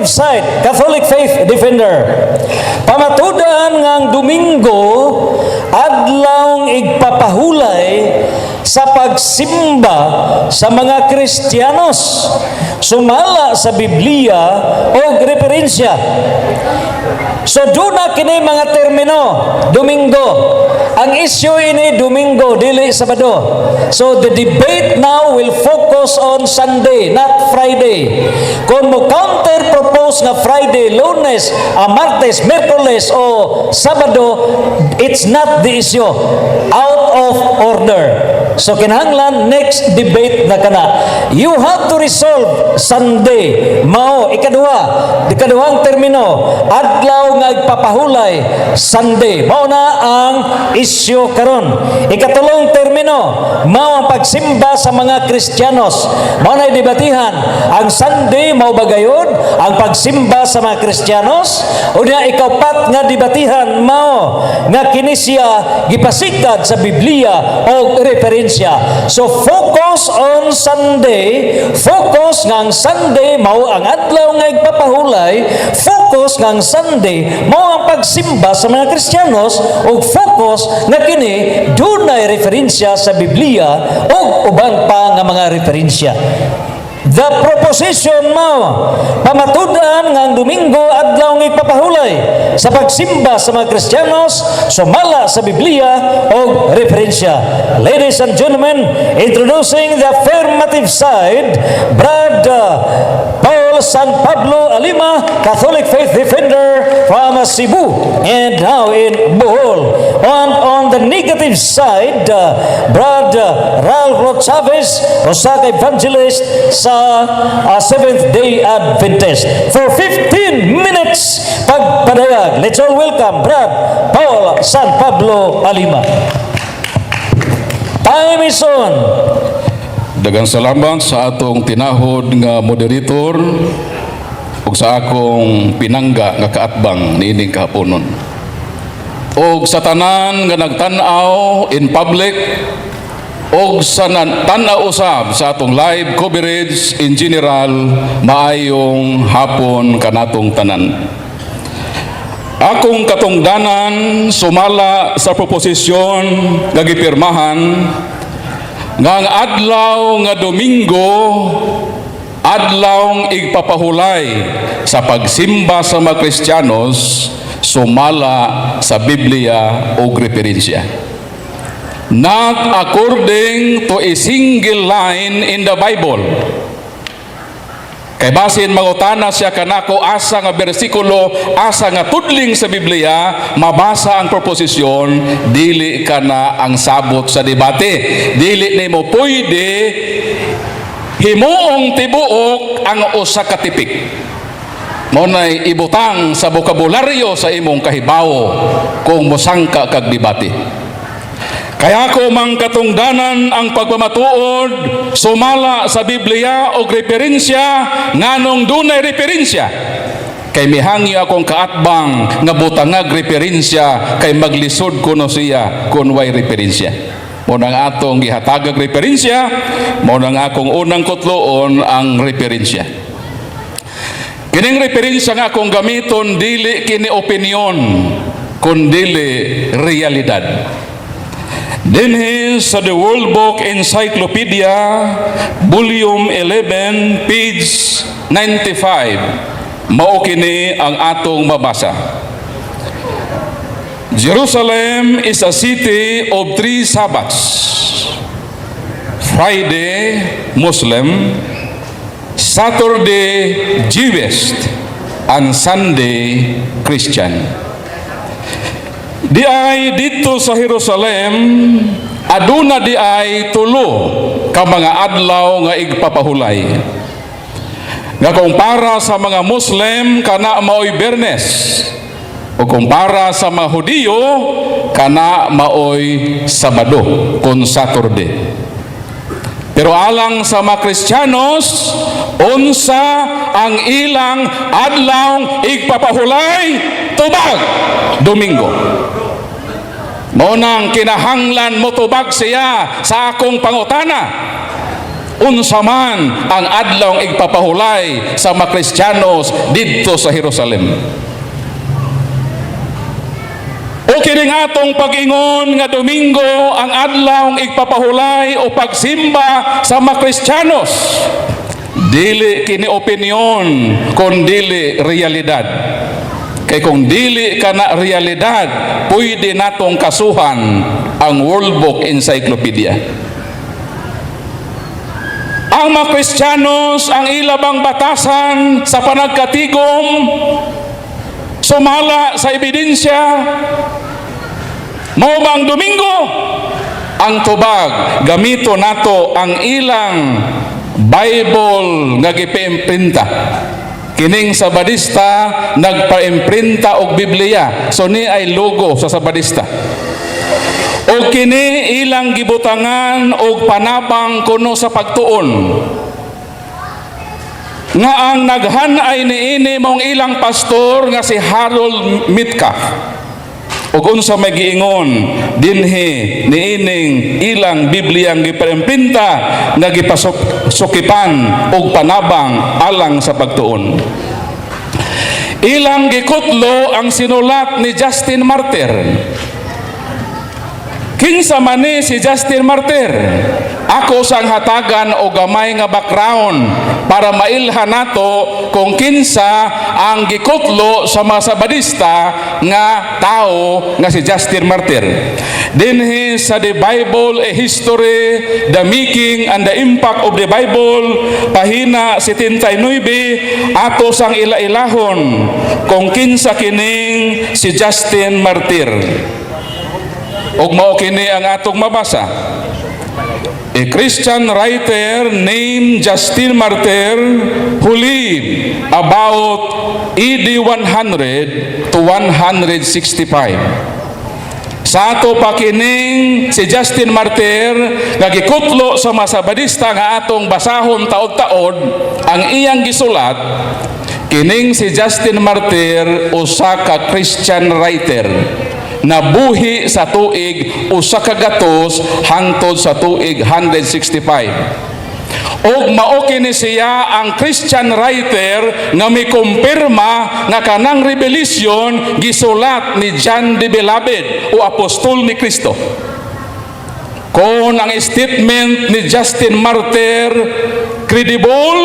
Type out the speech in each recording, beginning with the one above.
affirmative side, Catholic Faith Defender. Pamatudan nga ang Domingo adlawng igpapahulay sa pagsimba sa mga Kristiyanos sumala sa Biblia o referensya. So duna kini mga termino, Domingo. Ang issue ini Domingo, dili Sabado. So the debate now will focus on Sunday, not Friday. Kung mo counter propose nga Friday, Lunes, Martes, Miyerkules o Sabado, it's not the issue. Out of order. So kinahanglan next debate na kana. You have to resolve Sunday. Mao ikaduha, ikaduhang termino, adlaw nga igpapahulay, Sunday. Mao na ang isyu karon. Ikatulong termino, mao ang pagsimba sa mga Kristiyanos. Mao na debatihan ang Sunday, mao ba gayod ang pagsimba sa mga Kristiyanos? Unya ikaupat nga debatihan mao nga kini siya gipasikad sa Biblia o referensya. So focus on Sunday, focus nga ang Sunday mao ang adlaw nga igpapahulay, focus nga ang Sunday mao ang pagsimba sa mga Kristiyanos ug focus nga kini dunay referensya sa Biblia ug uban pa nga mga referensya. The proposition mao, pamatudan nga ang Domingo adlaw nga igpapahulay sa pagsimba sa mga Kristiyanos sumala sa Biblia o referensya. Ladies and gentlemen, introducing the affirmative side, Brad Paul San Pablo Alima, Catholic Faith Defender from Cebu and now in Bohol. And on the negative side, Brad Ralph Chavez, usa ka evangelist sa Seventh Day Adventist. For 15 minutes pagpadayag, let's all welcome Brad Paul San Pablo Alima. Time is on. Daghang salamat sa atong tinahod nga moderator ug sa akong pinangga nga kaatbang niining kahaponon. Og sa tanan nga nagtan-aw in public og sa tan-aw usab sa atong live coverage in general, maayong hapon kanatong tanan. Akong katungdanan sumala sa proposisyon nga gipirmahan nga ang adlaw nga Domingo adlawng igpapahulay sa pagsimba sa mga Kristiyanos sumala sa Biblia o referensya. Not according to a single line in the Bible. Kay basin mangutana siya kanako asa nga bersikulo, asa nga tudling sa Biblia, mabasa ang proposisyon, dili kana ang sabot sa debate. Dili nimo pwede himuong tibuok ang usa ka tipik. Mao nay ibutang sa bokabularyo sa imong kahibawo kung mosangka kag debate. Kaya ko mang katungdanan ang pagpamatuod sumala sa Biblia o referensya. Nganong dunay referensya? Kay mihangyo akong kaatbang nga butangag referensya, kay maglisod kuno siya kung way referensya. Mao nang atong gihatagag referensya, mao nang akong unang kutloon ang referensya. Kining referensya nga akong gamiton, dili kini opinion kundili realidad. Dinhi sa The World Book Encyclopedia, Volume 11, page 95, mao kini ang atong mabasa. Jerusalem is a city of three Sabbaths. Friday, Muslim, Saturday, Jewish, and Sunday, Christian. Diay didto sa Jerusalem, aduna diay tulo ka mga adlaw nga igpapahulay. Nga kung para sa mga Muslim kana maoy Biyernes, o kung para sa mga Hudiyo kana maoy Sabado kung Saturday. Pero alang sa mga Kristiyanos, unsa ang ilang adlaw igpapahulay? Tubag, Domingo. Mao nang kinahanglan motubag siya sa akong pangutana. Unsa man ang adlaw igpapahulay sa mga Kristiyanos didto sa Jerusalem? O kining atong pag-ingon nga Domingo ang adlaw igpapahulay o pagsimba sa mga Kristiyanos, dili kini opinion kon dili realidad. Kay kung dili kana realidad, pwede natong kasuhan ang World Book Encyclopedia. Ang mga Kristiyanos, ang ilabang batasan sa panagkatigom, sumala sa ebidensya, mao bang Domingo? Ang tubag, gamito nato ang ilang Bible nga gipiimprinta. Kining Sabadista nagpaimprinta og Biblia. So ni ay logo sa Sabadista. O kini ilang gibutangan og panabang kuno sa pagtuon nga ang naghanay niini mong ilang pastor nga si Harold Metcalf. Ug unsa may giingon dinhi niining ilang Bibliyang gipaimprinta nga gipasukipan og panabang alang sa pagtuon? Ilang gikutlo ang sinulat ni Justin Martyr. Kinsa man ni si Justin Martyr? Ako sang hatagan og gamay nga background para mailhan nato kung kinsa ang gikutlo sa mga Sabadista nga tao nga si Justin Martyr. Dinhi sa The Bible, A History, The Making and the Impact of the Bible, pahina 79, ato sang ila-ilahon kung kinsa kining si Justin Martyr. Ug mao kini ang atong mabasa. A Christian writer named Justin Martyr who lived about AD 100 to 165. Sa ato pa kining si Justin Martyr nga gikutlo sa mga Sabadista nga atong basahon taod-taod ang iyang gisulat, kining si Justin Martyr usa ka Christian writer, nabuhi sa tuig 100 hangtod sa tuig 165. Og mao kini siya ang Christian writer nga mikumpirma nga kanang Revelation gisulat ni John the Beloved o apostol ni Kristo. Kung ang statement ni Justin Martyr credible,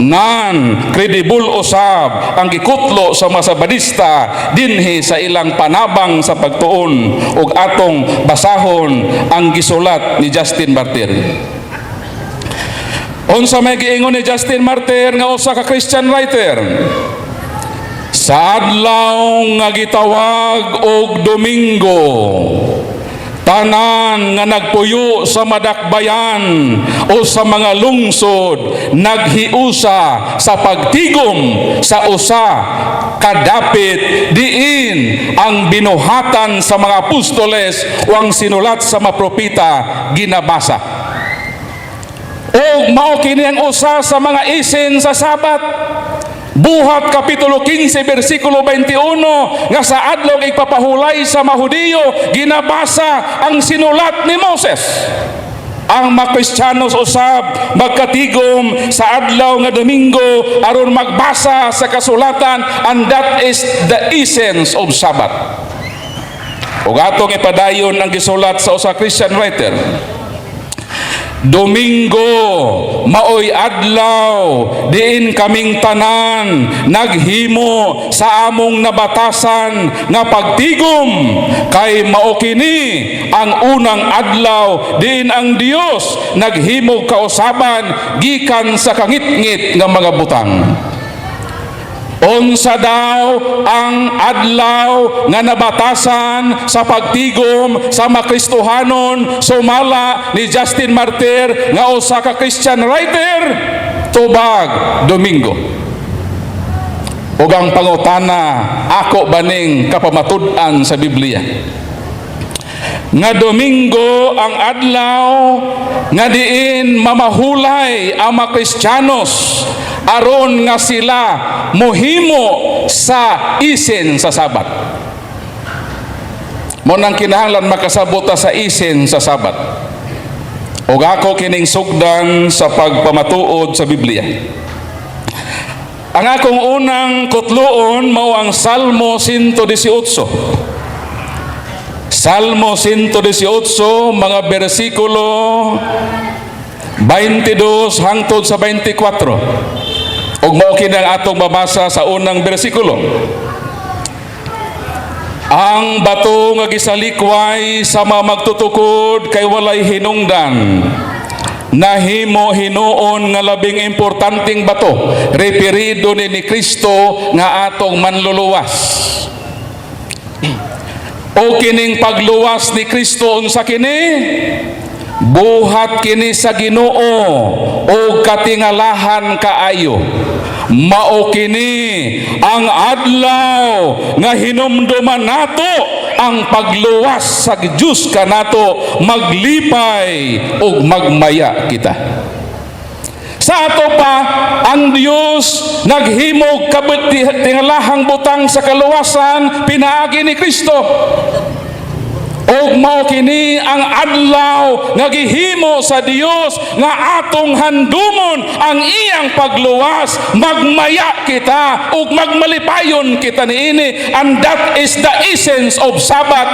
nan credible usab ang gikutlo sa mga Sabadista dinhi sa ilang panabang sa pagtuon, ug atong basahon ang gisulat ni Justin Martyr. Unsa may giingon ni Justin Martyr nga usa ka Christian writer? Sa adlaw nga gitawag og Domingo, tanan nga nagpuyo sa madakbayan o sa mga lungsod naghiusa sa pagtigom sa usa kadapit diin ang binuhatan sa mga apostoles o ang sinulat sa mga propeta ginabasa. Og mao kini ang usa sa mga isen sa Sabat. Buhat Kapitulo 15 versikulo 21, nga sa adlaw igpapahulay sa mga Hudiyo ginabasa ang sinulat ni Moses. Ang mga Kristiyanos usab magkatigom sa adlaw nga Domingo aron magbasa sa kasulatan, and that is the essence of Sabbath. Ug atong ipadayon ang gisulat sa usa Christian writer. Domingo maoy adlaw diin kaming tanan naghimo sa among nabatasan nga pagtigom, kay mao kini ang unang adlaw diin ang Dios naghimo kausaban gikan sa kangitngit nga mga butang. Unsa daw ang adlaw nga nabatasan sa pagtigom sa mga Kristohanon sumala ni Justin Martyr nga usa ka Christian writer? Tubag, Domingo. Ug ang pangutana, ako baning kapamatud-an sa Biblia nga Domingo ang adlaw nga diin mamahulay ang mga Kristiyanos aron nga sila mohimo sa isen sa Sabat? Mao nang kinahanglan makasabot ta sa isen sa Sabat. Ug ako kining sugdan sa pagpamatuod sa Biblia. Ang akong unang kutluon mao ang Salmo 118. Salmo 118, mga bersikulo 22 hangtod sa 24. Ug mao kini ang atong mabasa sa unang bersikulo. "Ang bato nga gisalikway sa mga magtutukod kay walay hinungdan, nahimo hinuon nga labing importanteng bato." Referido ni Kristo nga atong manluluwas. O kining pagluwas ni Kristo, unsa kini? "Buhat kini sa Ginoo o katingalahan kaayo. Mao kini ang adlaw nga hinumduman nato ang pagluwas sa Dios kanato, maglipay ug magmaya kita." Sa ato pa, ang Dios naghimog katingalahang butang sa kaluwasan pinaagi ni Kristo. Ug mao kini ang adlaw nga gihimo sa Dios nga atong handumon ang iyang pagluwas, magmaya kita ug magmalipayon kita niini. And that is the essence of Sabbath.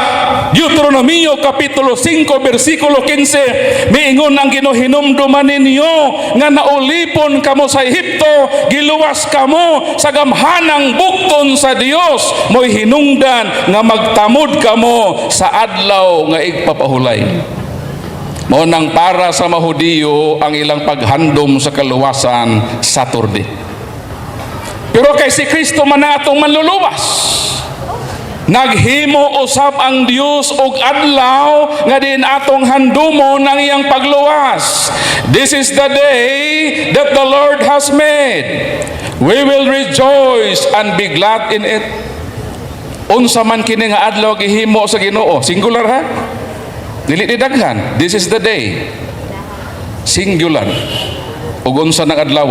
Deuteronomio kapitulo 5 bersikulo 15, miingon ang Ginoo, "Hinumduman ninyo nga naulipon kamo sa Ehipto, giluwas kamo sa gamhanang bukton sa Dios, mo'y hinungdan nga magtamod kamo sa adlaw nga igpapahulay." Mao nang para sa Mahudiyo, ang ilang paghandom sa kaluwasan, Saturday. Pero kay si Kristo man na atong manluluwas, naghimo usab ang Dios og adlaw nga din atong handumon ang iyang pagluwas. "This is the day that the Lord has made. We will rejoice and be glad in it." Unsa man kini nga adlaw gihimo sa Ginoo? Singular ha? Dili ni daghan. "This is the day." Singular. Ug unsa nang adlaw?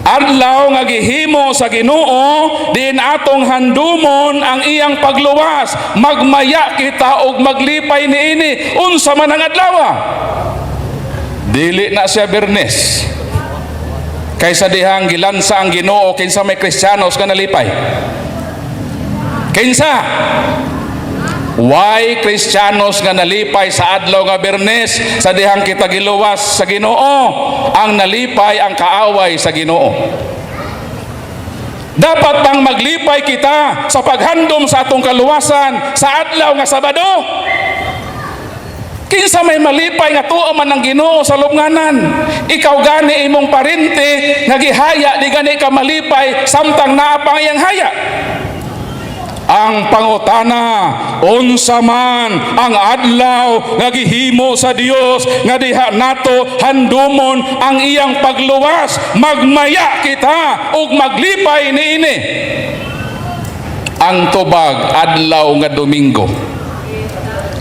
Adlaw nga gihimo sa Ginoo diin atong handumon ang iyang pagluwas, magmaya kita ug maglipay niini. Unsa man ang adlaw? Dili na siya Bernes. Kaysa dihang gilansa ang Ginoo, kinsa may Kristiyanos nga nalipay? Kinsa? Way Kristiyanos nga nalipay sa adlaw nga Bernes sa dihang kita giluwas sa Ginoo. Ang nalipay, ang kaaway sa Ginoo. Dapat bang maglipay kita sa paghandom sa atong kaluwasan sa adlaw nga Sabado? Kinsa may malipay nga tuo man ng Ginoo sa lubnganan? Ikaw gani, imong parente nga gihaya, di gani ka malipay samtang naa pa ang iyang haya. Ang pangutana, unsa man ang adlaw nga gihimo sa Dios nga diha nato handumon ang iyang pagluwas, magmaya kita ug maglipay niini? Ang tubag, adlaw nga Domingo.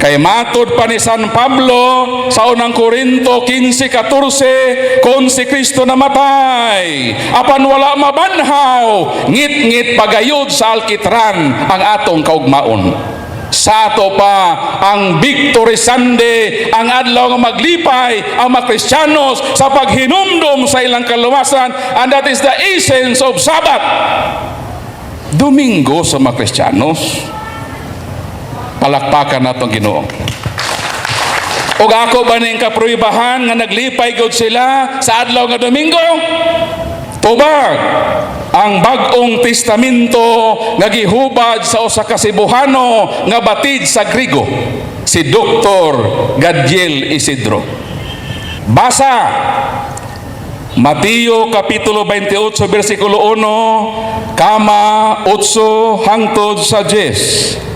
Kay matod pa ni San Pablo sa Unang Korinto 15:14, kung si Kristo namatay apan wala mabanhaw, ngit-ngit pagayod sa alkitran ang atong kaugmaon. Sa ato pa, ang Victory Sunday, ang adlaw nga maglipay ang mga Kristiyanos sa paghinumdum sa ilang kaluwasan, and that is the essence of Sabbath. Domingo sa mga Kristiyanos. Palakpakan nato ang Ginoo. Ug ako ba ning kapruibahan nga naglipay gud sila sa adlaw nga Domingo? Tubag, ang Bag-ong Testamento nga gihubad sa usa ka Cebuhano nga batid sa Grigo, si Dr. Gadiel Isidro. Basa Mateo kapitulo 28 bersikulo 1 kama 8 hangtod sa 10.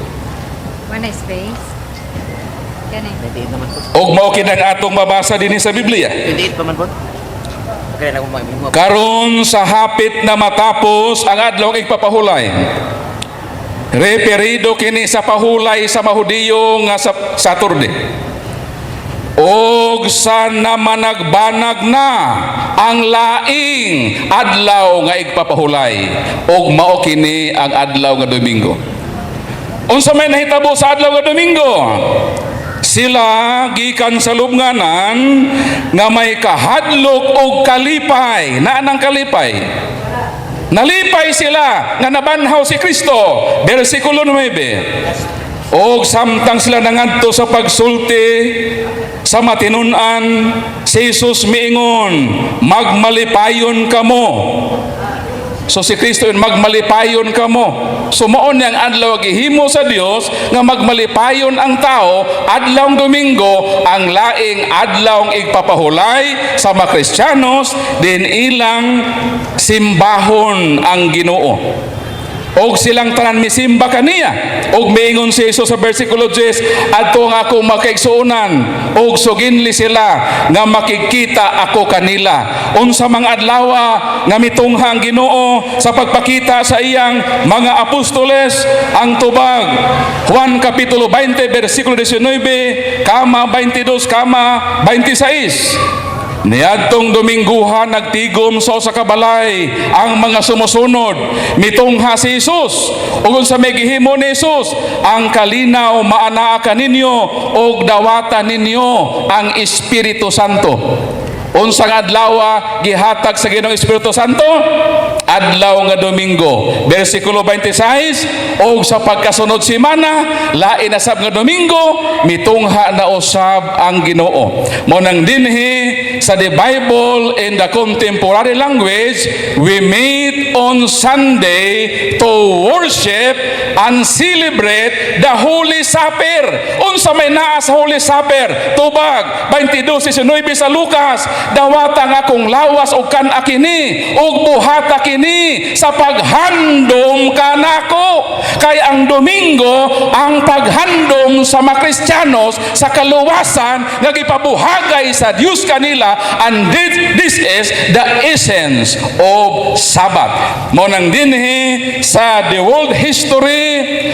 Wala space. Kani. 28 naman po. Og mao kini ang atong mabasa dinhi sa Biblia. 28 pa man po. Okay na akong mga Karon sa hapit na matapos ang adlaw igpapahulay. Referido kini sa pahulay sa Mahudiyo nga sa Saturday. Og sa namanagbanag na ang laing adlaw nga igpapahulay, og mao kini ang adlaw nga Domingo. Unsa may nahitabo sa adlaw nga Domingo? Sila gikan sa lubnganan nga may kahadlok og kalipay. Naa nang kalipay. Nalipay sila nga nabanhaw si Kristo. Versikulo 9. Og samtang sila nangadto sa pagsulti sa matinun-an, si Jesus miingon, "Magmalipayon kamo." So si Kristo yun, "Magmalipayon kamo." So mao niyang adlaw gihimo sa Dios nga magmalipayon ang tao, adlawng Domingo ang laing adlawng igpapahulay sa mga Kristiyanos din ilang simbahon ang Ginoo. Og silang tanan misimba kaniya. Og miingon si Jesus sa versikulo 10, "Adto ang akong makaigsuonan og suginli sila nga makikita ako kanila." Unsa mga adlawa nga mitungha ang Ginoo sa pagpakita sa iyang mga apostoles? Ang tubag, Juan kapitulo 20 versikulo 19, kama 22, kama 26. Niadtong Domingguhan, nagtigom sa usa ka balay ang mga sumusunod. Mitungha si Jesus. Ug unsa may gihimo ni Jesus? "Ang kalinaw maanaa kaninyo ug dawata ninyo ang Espiritu Santo." Unsang adlaw gihatag sa Ginoong Espiritu Santo? Adlaw nga Domingo. Versikulo 26, og sa pagkasunod semana, lain na sab nga Domingo, mitungha na usab ang Ginoo. Mao nang dinhi sa the Bible in the contemporary language, we meet on Sunday to worship and celebrate the Holy Supper. Unsa may naa sa Holy Supper? Tubag, 22:19 sa Lucas, "Dawata ang akong lawas ug kan-a kini ug buhata kini sa paghandom kanako." Kay ang Domingo ang paghandom sa mga Kristiyanos sa kaluwasan nga gipabuhagay sa Dios kanila, and this is the essence of Sabbath. Mao nang dinhi sa The World History,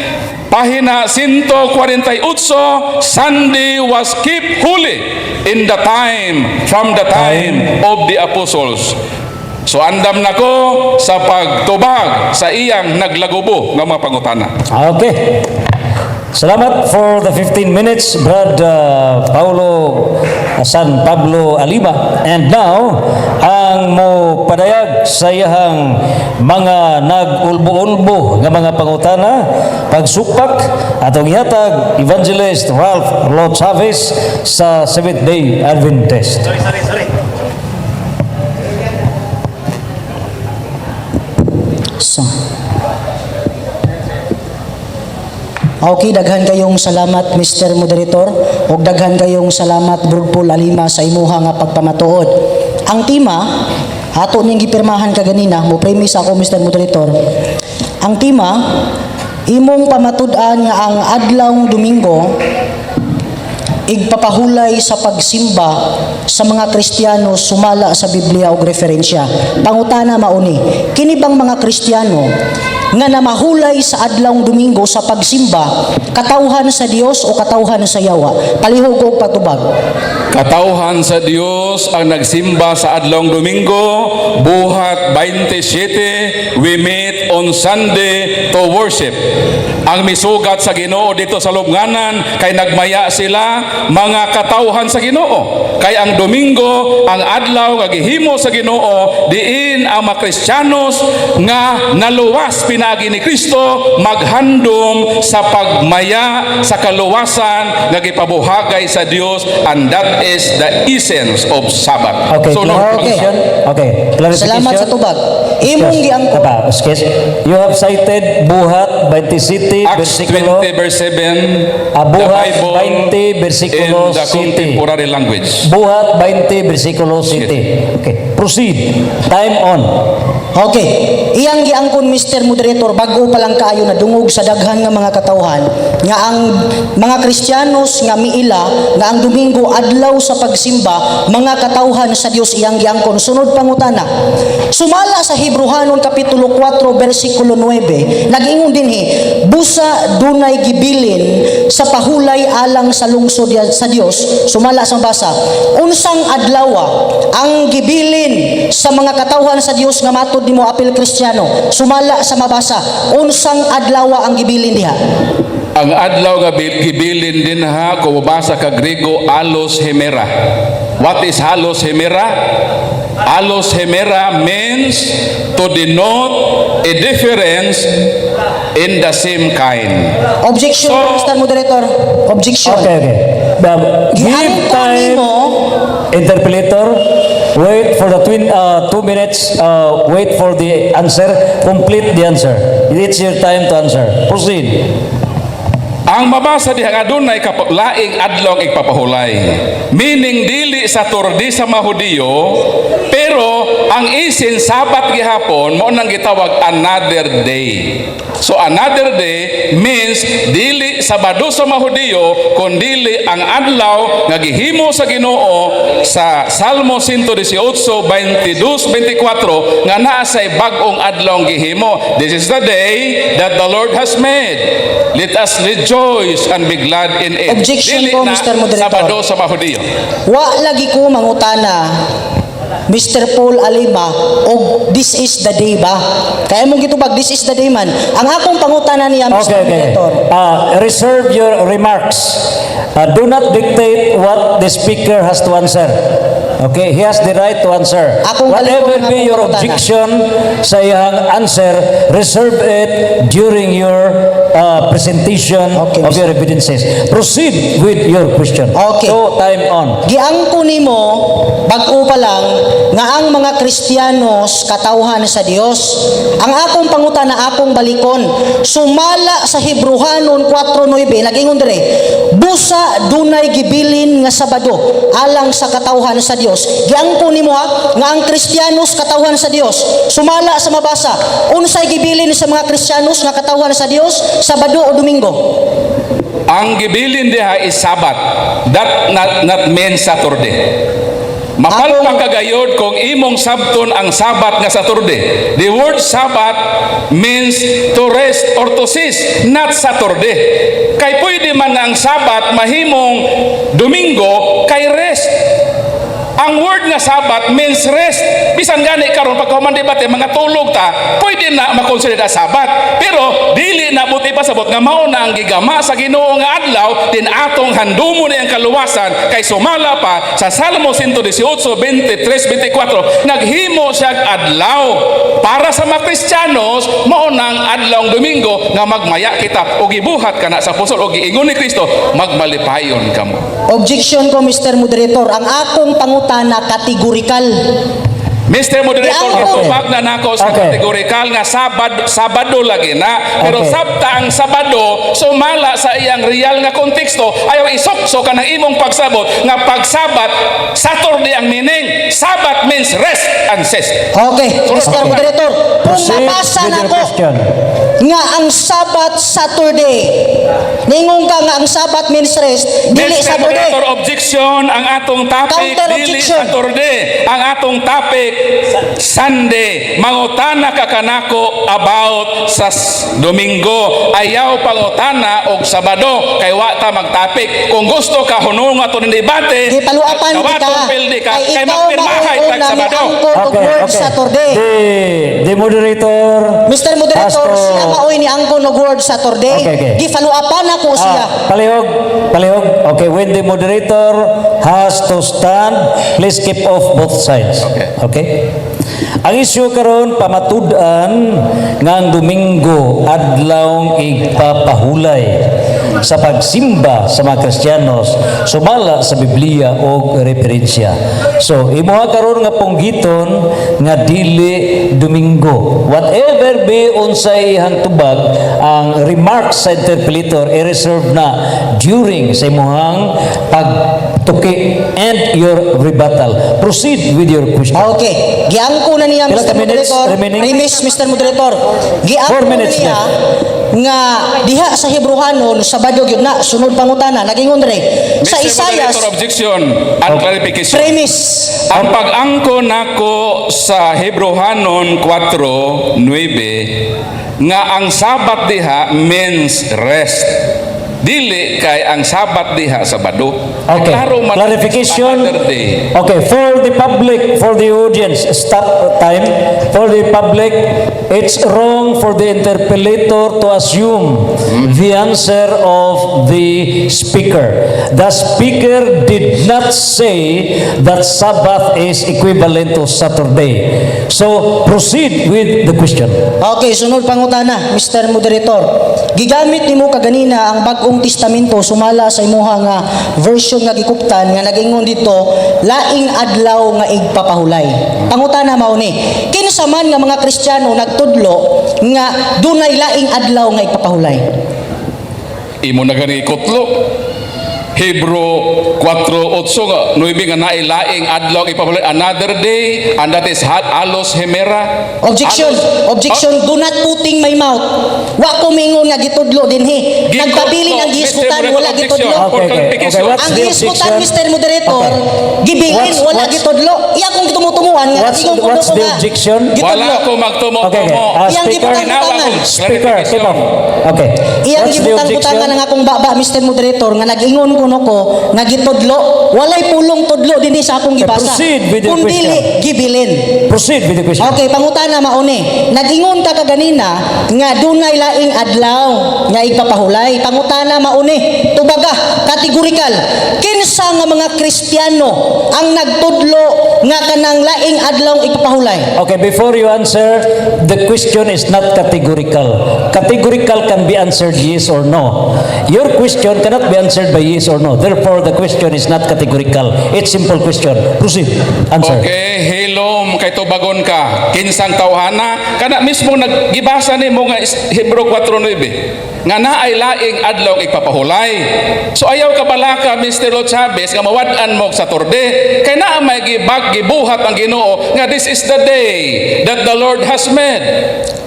pahina 148, Sunday was kept holy in the time from the time of the apostles. So andam nako sa pagtubag sa iyang naglagubo nga mga pangutana. Okay. Salamat for the 15 minutes, Brad Paulo San Pablo Aliba. And now, ang mo padayag sa iyahang mga nag-ulbo-ulbo nga mga pangutana, pagsupak, atong ihatag Evangelist Ralph Lo Chavez sa Seventh Day Adventist. Sorry, sorry, sorry. So. Okay, daghan kayong salamat, Mr. Moderator, ug daghan kayong salamat, Brod Paul Alima, sa imuha nga pagpamatuod. Ang tema ato ning gipirmahan kaganina, mo premise ako, Mr. Moderator. Ang tema, imong pamatud-an nga ang adlawng Domingo igpapahulay sa pagsimba sa mga Kristiyano sumala sa Biblia og referensya. Pangutana mauni, kini bang mga Kristiyano nga namahulay sa adlawng Domingo sa pagsimba, katawhan sa Dios o katawhan sa yawa? Palihog og patubag. Katawhan sa Dios ang nagsimba sa adlawng Domingo, Buhat 27, we meet on Sunday to worship. Ang misugat sa Ginoo dito sa lubnganan kay nagmaya sila mga katawhan sa Ginoo. Kay ang Domingo ang adlaw nga gihimo sa Ginoo diin ang mga Kristiyanos nga naluwas pinaagi ni Kristo maghandom sa pagmaya sa kaluwasan nga gipabuhagay sa Dios, and that is the essence of Sabbath. Okay, So, no, clarification. Okay, clarification. Salamat sa tubag. Imong giangkon Taba, excuse. You have cited Buhat 27 Acts versikulo 20 verse 7, Ah, the Buhat Bible 20 versikulo in the 7. contemporary language. Buhat 20 versikulo 7. Okay, proceed. Time on. Okay. Iyang giangkon, Mr. Moderator, bag-o pa lang kaayo na dungog sa daghan nga mga katawhan nga ang mga Kristiyanos nga miila nga ang Domingo adlaw sa pagsimba, mga katawhan sa Dios iyang giangkon. Sunod pangutana. Sumala sa Hebreohanon kapitulo 4 versikulo 9, nag-ingon dinhi, busa dunay gibilin sa pahulay alang sa lungsod sa Dios. Sumala sa basa, unsang adlawa ang gibilin sa mga katawhan sa Dios nga matud nimo apil Kristiyano? Sumala sa mabasa, unsang adlawa ang gibilin diha? Ang adlaw nga gibilin dinha, kung mabasa ka Grego, allos hemera. What is allos hemera? Allos hemera means to denote a difference in the same kind. Objection, Mr. Moderator. Objection. Okay. Give Giangkon time, nimo interpolator. Wait for the 2 minutes. Wait for the answer. Complete the answer. It's your time to answer. Proceed. Ang mabasa diha nga adunay laing adlaw ang igpapahulay. Meaning dili Saturday sa mga Hudiyo, pero ang isin Sabat gihapon mao nang gitawag another day. So another day means dili Sabado sa mga Hudiyo, kundili ang adlaw nga gihimo sa Ginoo sa Salmo 118, 22, 24 nga naa say bag-ong adlaw ang gihimo. This is the day that the Lord has made. Let us rejoice and be glad in it. Objection Dili po, na Mr. Moderator. Sabado sa mga Hudiyo. Wa lagi ko mangutana, Mr. Paul Alima, og "This is the day" ba? Kaya mong gitubag, "This is the day" man. Ang akong pangutana niya, Mr. Okay. Moderator. Reserve your remarks. Do not dictate what the speaker has to answer. Okay, he has the right to answer. Akong Whatever balikon ang be akong your pangutana. Objection sa iyang answer, reserve it during your presentation of your evidences. Proceed with your question. Okay. So, time on. Giangko nimo bag-o pa lang nga ang mga Kristiyanos katawhan sa Dios. Ang akong pangutana, akong balikon, sumala sa Hebrehanon 4:9, nagingon dire, busa dunay gibilin nga Sabado alang sa katawhan sa Dios. Giangko nimo ha nga ang Kristiyanos katawhan sa Dios. Sumala sa mabasa, unsay gibilin sa mga Kristiyanos nga katawhan sa Dios, Sabado o Domingo? Ang gibilin diha is Sabat. That not mean Saturday. Mapalpang kagayod kung imong sabton ang Sabat nga Saturday. The word Sabbath means to rest or to cease, not Saturday. Kay pwede man nga ang Sabat mahimong Domingo kay rest. Ang word nga Sabat means rest. Bisan gani karon pagkahuman debate mga tulog ta, pwede na makonsider Sabat. Pero dili na buti pasabot nga mao na ang gigama sa Ginoo nga adlaw din atong handumo ni ang kaluwasan kay sumala pa sa Salmo 118, 23, 24, naghimo siya adlaw para sa mga Kristiyanos, mao nang adlaw Domingo nga magmaya kita og gibuhat kana sa apostol og giingon ni Kristo, "Magmalipayon kamo." Objection ko, Mr. Moderator. Ang akong pangutana kategorikal. Mr. Moderator, gitubag na nako sa kategorikal nga Sabado lagi na. Pero sabta ang Sabado, sumala sa iyang real nga konteksto, ayaw isukso ka ng imong pagsabot nga pagsabat, Saturday ang meaning. Sabat means rest and cease. Okay, Mr. Moderator, kung Proceed mabasa with your nako question. Nga ang Sabat Saturday, ningon ka nga ang Sabat means rest, dili Mr. Saturday. Moderator, objection, ang atong topic Counter dili objection. Saturday. Ang atong topic Sunday. Mangutana ka kanako about sa Domingo. Ayaw pangutana og Sabado kay wa ta magtopic. Kung gusto ka hunong ato ng debate, Gipaluapan kita. kawatong pildi ka Kay kay ikaw magpirmahay mauna tag Sabado. ni-angkon og word Saturday. The moderator Mr. Moderator, has to- siya maoy ni angkon og word Saturday. Okay. Gipaluapan ako siya. Ah, palihog, palihog. Okay, when the moderator has to stand, please keep off both sides. Okay. Okay? Ang issue karon, pamatud-an nga ang Domingo adlawng igpapahulay sa pagsimba sa mga Kristiyanos sumala sa Biblia o referensya. So, imuha karon nga punggiton nga dili Domingo. Whatever be unsay ihang tubag, ang remarks sa interpellator i-reserve na during sa imuhang pagtuki and your rebuttal. Proceed with your question. Okay. Giangko na niya, Pila Mr. ka minutes Moderator. remaining? Premise, Mr. Moderator. 4 Giangko na minutes niya nga diha sa Hebrehanon Sabado gyud na. Sunod pangutana, nagingon re sa Mr. Isaias. Moderator, objection and clarification. Premise. Ang pag-angko nako sa Hebrohanon 4:9 nga ang Sabat diha means rest. Dili kay ang Sabat diha Sabado. Okay. Klaro man, Clarification. another day. Okay, for the public, for the audience, stop time. For the public, it's wrong for the interpellator to assume the answer of the speaker. The speaker did not say that Sabbath is equivalent to Saturday. So, proceed with the question. Okay, sunod pangutana, Mr. Moderator. Gigamit nimo kaganina ang Bag-ong Testamento sumala sa imuha nga version nga gikuptan nga nagingon dito laing adlaw nga igpapahulay. Pangutana mao ni, kinsa man nga mga Kristiyano nagtudlo nga dunay laing adlaw nga igpapahulay? Imo na gani ikutlo. Hebrew 4:8 nga 9 nga nailaing adlaw ipapahulay, another day, and that is halos hemera. Objection, Halos- objection, do not putting my mouth. Wa ko mingon nga gitudlo dinhi. Gikutlo, Nagpabilin ang gihisgutan, Mr. wala Objection. gitudlo. Okay. What's Ang the gihisgutan, objection? Mr. Moderator, gibilin, wala gitudlo. Iya kong gitumutunguan nga What's- ingon ko what's ko the nga objection? gitudlo. Wala ko magtumo-tumo. Okay. Iyang Speaker, gibutang-butangan. Speaker, keep off. Okay. Iyang What's the gibutang-butangan objection? ang akong baba, Mr. Moderator, nga nag-ingon kuno ko nga gitudlo. Walay pulong tudlo dinhi sa akong gibasa. Proceed with your Kung dili, gibilin. Proceed with the question. Okay, pangutana mauni. Nag-ingon ka kaganina nga dunay laing adlaw nga igpapahulay. Pangutana mauni. Tubaga, kategorikal. Kinsa nga mga Kristiyano ang nagtudlo nga kanang laing adlaw igpapahulay? Okay, before you answer, the question is not categorical. Categorical can be answered yes or no. Your question cannot be answered by yes or no. Therefore, the question is not categorical. It's simple question. Proceed. Answer. Okay, hilom kay tubagon ka. Kinsang tawhana kana mismo naggibasa nimo nga Hebrew 4:9 nga naay laing adlaw igpapahulay. So ayaw ka balaka, Mr. Lo Chavez, nga mawad-an mo sa Saturday kay naa may gibag gibuhat ang Ginoo nga this is the day that the Lord has made.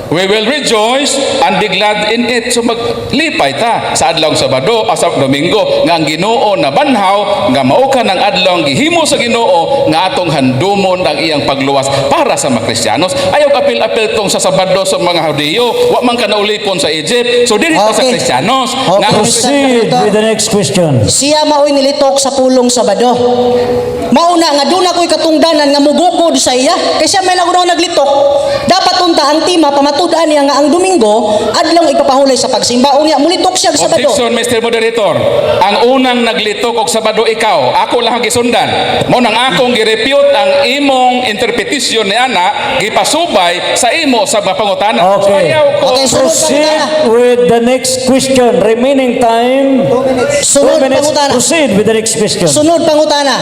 We will rejoice and be glad in it. So maglipay ta sa adlaw Sabado, sa Domingo nga ang Ginoo na banhaw nga mao ka ng adlaw gihimo sa Ginoo nga atong handumon ang iyang pagluwas para sa mga Kristiyanos. Ayaw apil-apil tong sa Sabado sa mga Hudiyo, wa man ka naulipon sa Egypt. So dili ta sa Kristiyanos nga Proceed with the next question. Siya mao'y nilitok sa pulong Sabado. Mauna nga doon ako'y katungdanan nga mugukod sa iya. Kay siya may nagunang naglitok. Dapat unta ang tema pamatud-an niya nga ang Domingo adlong ipapahulay sa pagsimba. Unya mulitok siya sa Sabado. Objection, Mr. Moderator. Ang unang naglitok og Sabado ikaw, ako lang ang gisundan. Mao nang akong girepute ang imong interpretation ni ana gipasubay sa imo sa mga pangutana. So, ayaw ko. Okay, sunod Proceed pangutana. with the next question. Remaining time, Sunod 2 minutes. pangutana. Proceed with the next question. Sunod pangutana.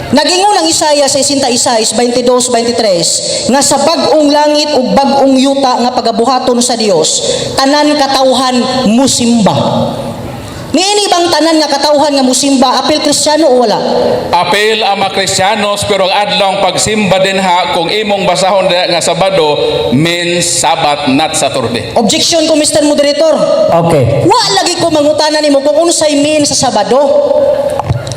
Nagingon ang Isaiah 66, 22, 23 nga sa bag-ong langit ug bag-ong yuta nga pagabuhaton sa Dios, tanan katawhan musimba. Niini bang tanan nga katawhan nga musimba apil Kristiyano o wala? Apil ang mga Kristiyanos, pero ang adlong pagsimba din ha kung imong basahon diha nga Sabado means Sabbath, not Saturday. Objection ko, Mr. Moderator. Okay. Wa lagi ko mangutana nimo kung unsay mean sa Sabado.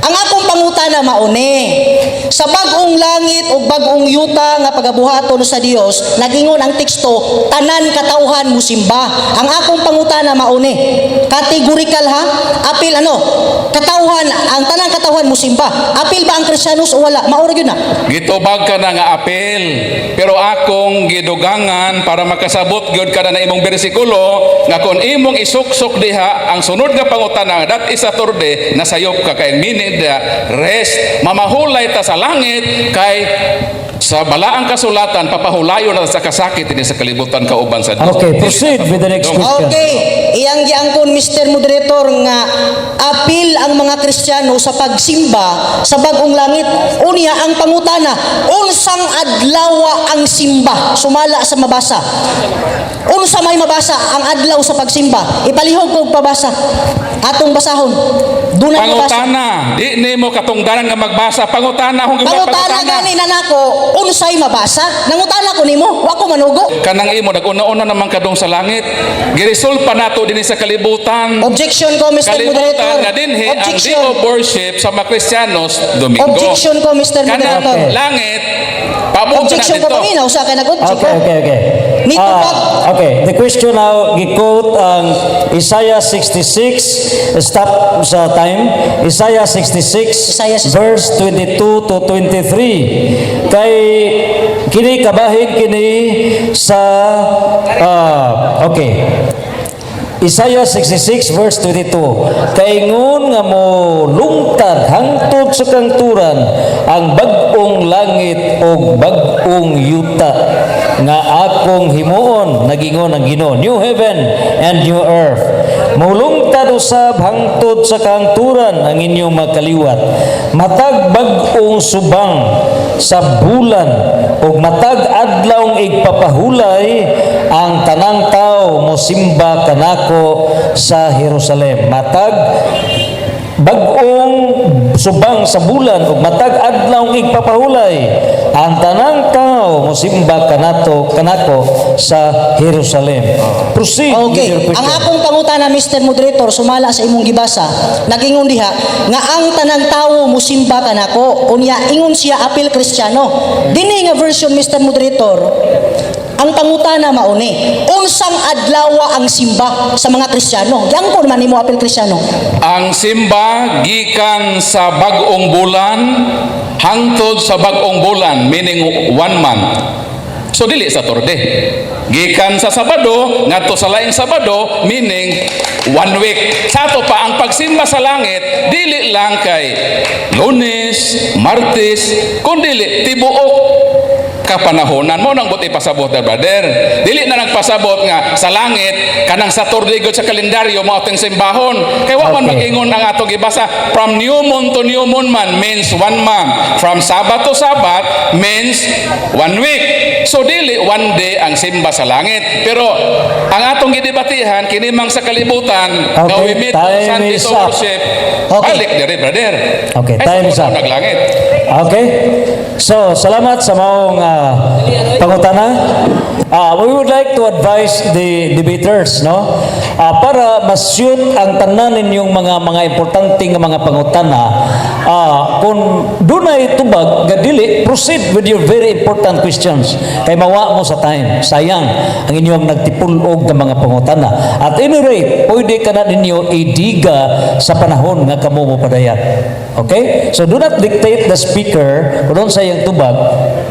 Ang akong pangutana mauni. Sa bag-ong langit ug bag-ong yuta nga pagabuhaton sa Dios, nagingon ang teksto, tanan katawhan musimba. Ang akong pangutana mauni. Kategorikal ha? Apil ano? Katawhan, ang tanan katawhan musimba. Apil ba ang Kristiyanos o wala? Mao ra gyud na. Gitubag ka na nga apil, pero akong gidugangan para makasabot gyud ka na na imong bersikulo nga kung imong isuksok diha ang sunod nga pangutana, that is Saturday, nasayop ka kay meaning diha rest, mamahulay ta sa langit kay sa balaang kasulatan papahulayon na sa kasakit ini sa kalibutan kauban sa Dios. Okay, proceed with the next question. Okay, iyang giangkon, Mr. Moderator, nga apil ang mga Kristiyano sa pagsimba sa bag-ong langit. Unya ang pangutana, unsang adlawa ang simba? Sumala sa mabasa. Unsa may mabasa ang adlaw sa pagsimba? Ipalihog ko og pabasa. Atong basahon. Dunay mabasa. Pangutana, di nimo katungdanan nga magbasa. Pangutana akong Pangutana gani na nako, unsay mabasa? Nangutana ko nimo, wa ko manugo. Kanang imo naguna-una naman kadong sa langit. Giresolve pa nato dinhi sa kalibutan. Objection ko, Mr. Kalibutan Moderator. nga dinhi ang day Objection. of worship sa mga Kristiyanos Domingo. Objection ko, Mr. Kanang Moderator. langit pabuto na Objection ko dito. paminaw sa kay nag-object Okay. ko. Okay. Nito Ah, Okay, the question now, gi-quote ang Isaiah 66, stop sa time, Isaiah 66, Isaiah 66. verse 22 to 23. Kay kini kabahin kini sa, okay, Isaiah 66 verse 22. Kaingon nga mo lungtad hangtod sa kangturan ang bag-ong langit ug bag-ong yuta nga akong himuon, nagingon ang Ginoo, new heaven and new earth. Mulungtad usab hangtod sa kangturan ang inyong makaliwat matag bag-ong subang sa bulan ug matag adlawng igpapahulay, ang tanang tao mosimba kanako sa Jerusalem. Matag bag-ong subang sa bulan ug matag adlawng igpapahulay, ang tanang tao mosimba kanato kanako sa Jerusalem. Proceed with Okay. your question. Ang akong pangutana, Mr. Moderator, sumala sa imong gibasa, nagingon diha nga ang tanang tawo musimba kanako. Unya ingon siya apil Kristiyano. Dinhi nga version, Mr. Moderator, ang pangutana mauni, unsang adlaw ang simba sa mga Kristiyano? Giangkon man nimo apil Kristiyano. Ang simba gikan sa bag-ong bulan hangtod sa bag-ong bulan, meaning one month. So dili Saturday. Gikan sa Sabado ngadto sa laing Sabado, meaning one week. Sa ato pa ang pagsimba sa langit dili lang kay Lunes, Martes, kundi tibuok kapanahonan mo nang buti pasabot na, brother. Dili na nagpasabot nga sa langit kanang Saturday gud sa kalendaryo mao atong simbahon kay wa man magingon ang atong gibasa. From new moon to new moon man means one month. From Sabbath to Sabbath means one week. So dili one day ang simba sa langit, pero ang atong gidebatihan kini mang sa kalibutan Okay, nga we meet on time Sunday is to up. worship. Okay. Balik dire, brother. Okay, Ay, time is sa up. Naglangit. Okay? So, salamat sa maong pangutana. We would like to advise the debaters, no? Para ma-suit ang tanan ninyong mga importante nga mga pangutana, kung dunay tubag nga dili, proceed with your very important questions. Kay mawa mo sa time. Sayang ang inyong nagtipulog nga mga pangutana. At any rate, pwede ka na ninyo idiga sa panahon nga kamo mo padayag. Okay? So do not dictate the speaker kung sa iyang tubag.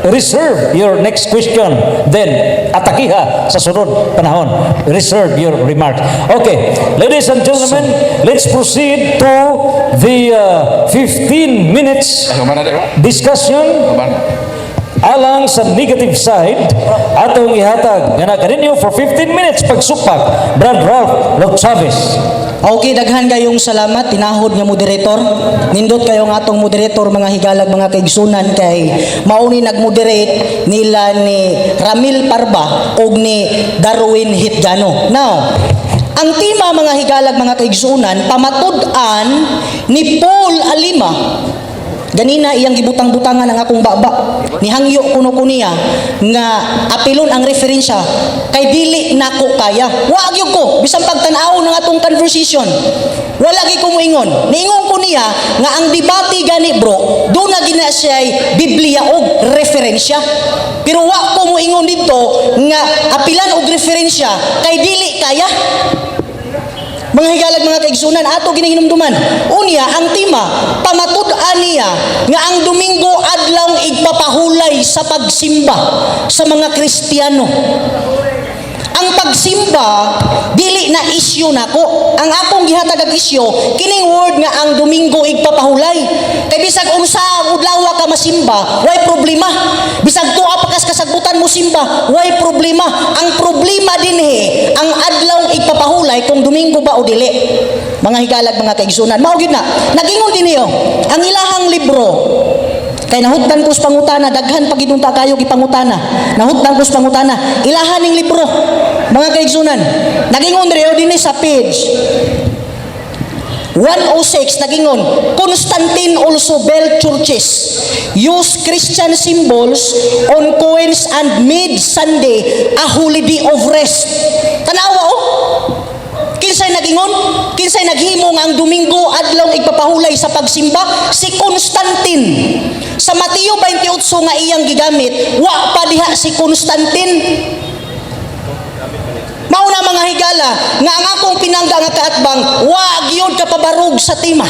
Reserve your next question. Then, atakiha sa sunod panahon. Reserve your remarks. Okay. Ladies and gentlemen, let's proceed to the 15 minutes Ay, humana di ba? discussion Humana. alang sa negative side. Atong ihatag nga na kaninyo for 15 minutes pagsupak, Brad Ralph Lochavez. Okay, daghan kayong salamat, tinahod nga moderator. Nindot kayo nga atong moderator, mga higalag, mga kaigsunan, kay mauni nagmoderate nila ni Ramil Parba og ni Darwin Hitgano. Now, ang tema, mga higalag, mga kaigsunan, pamatud-an ni Paul Alima. Ganina iyang gibutang-butangan ang akong baba. Nihangyo kuno ko niya nga apilon ang referensya kay dili nako kaya. Wa gyud ko bisan pagtan-aw ng atong conversation. Wala gyud ko moingon. Niingon ko niya nga ang debate gani, bro, do na gina siya Biblia og referensya. Pero wa ko moingon dito nga apilan og referensya kay dili kaya. Mga higalag, mga kaigsunan, ato ginahinumduman. Unya, ang tema, pamatud-an niya nga ang Domingo adlaw igpapahulay sa pagsimba sa mga Kristiyano. Ang pagsimba dili na isyu nako. Ang akong gihatag ag isyu kining word nga ang Domingo igpapahulay. Kay bisag unsa ang udlawa ka masimba, way problema. Bisag tuwa pa kas kasagbutan mo simba, way problema. Ang problema dinhi ang adlaw igpapahulay kung Domingo ba o dili. Mga higalag, mga kaigsunan, mao gyud na. Nagingon dinhi oh, ang ilahang libro. Kay nahutdan ko sa pangutana, daghan pag unta kayo gipangutana. Nahutdan ko sa pangutana, ilahan ning libro. Mga kaigsunan, nagingon diri oh, dinhi sa page 106, nagingon, "Constantine also built churches, use Christian symbols on coins and made Sunday a holiday of rest." Tanawa oh. Kinsay nagingon? Kinsay naghimo nga ang Domingo adlaw igpapahulay sa pagsimba? Si Constantine. Sa Mateo 28 nga iyang gigamit, wa pa diha si Constantine. Mauna, mga higala, nga ang akong pinangga nga kaatbang wa gyud kapabarog sa tema.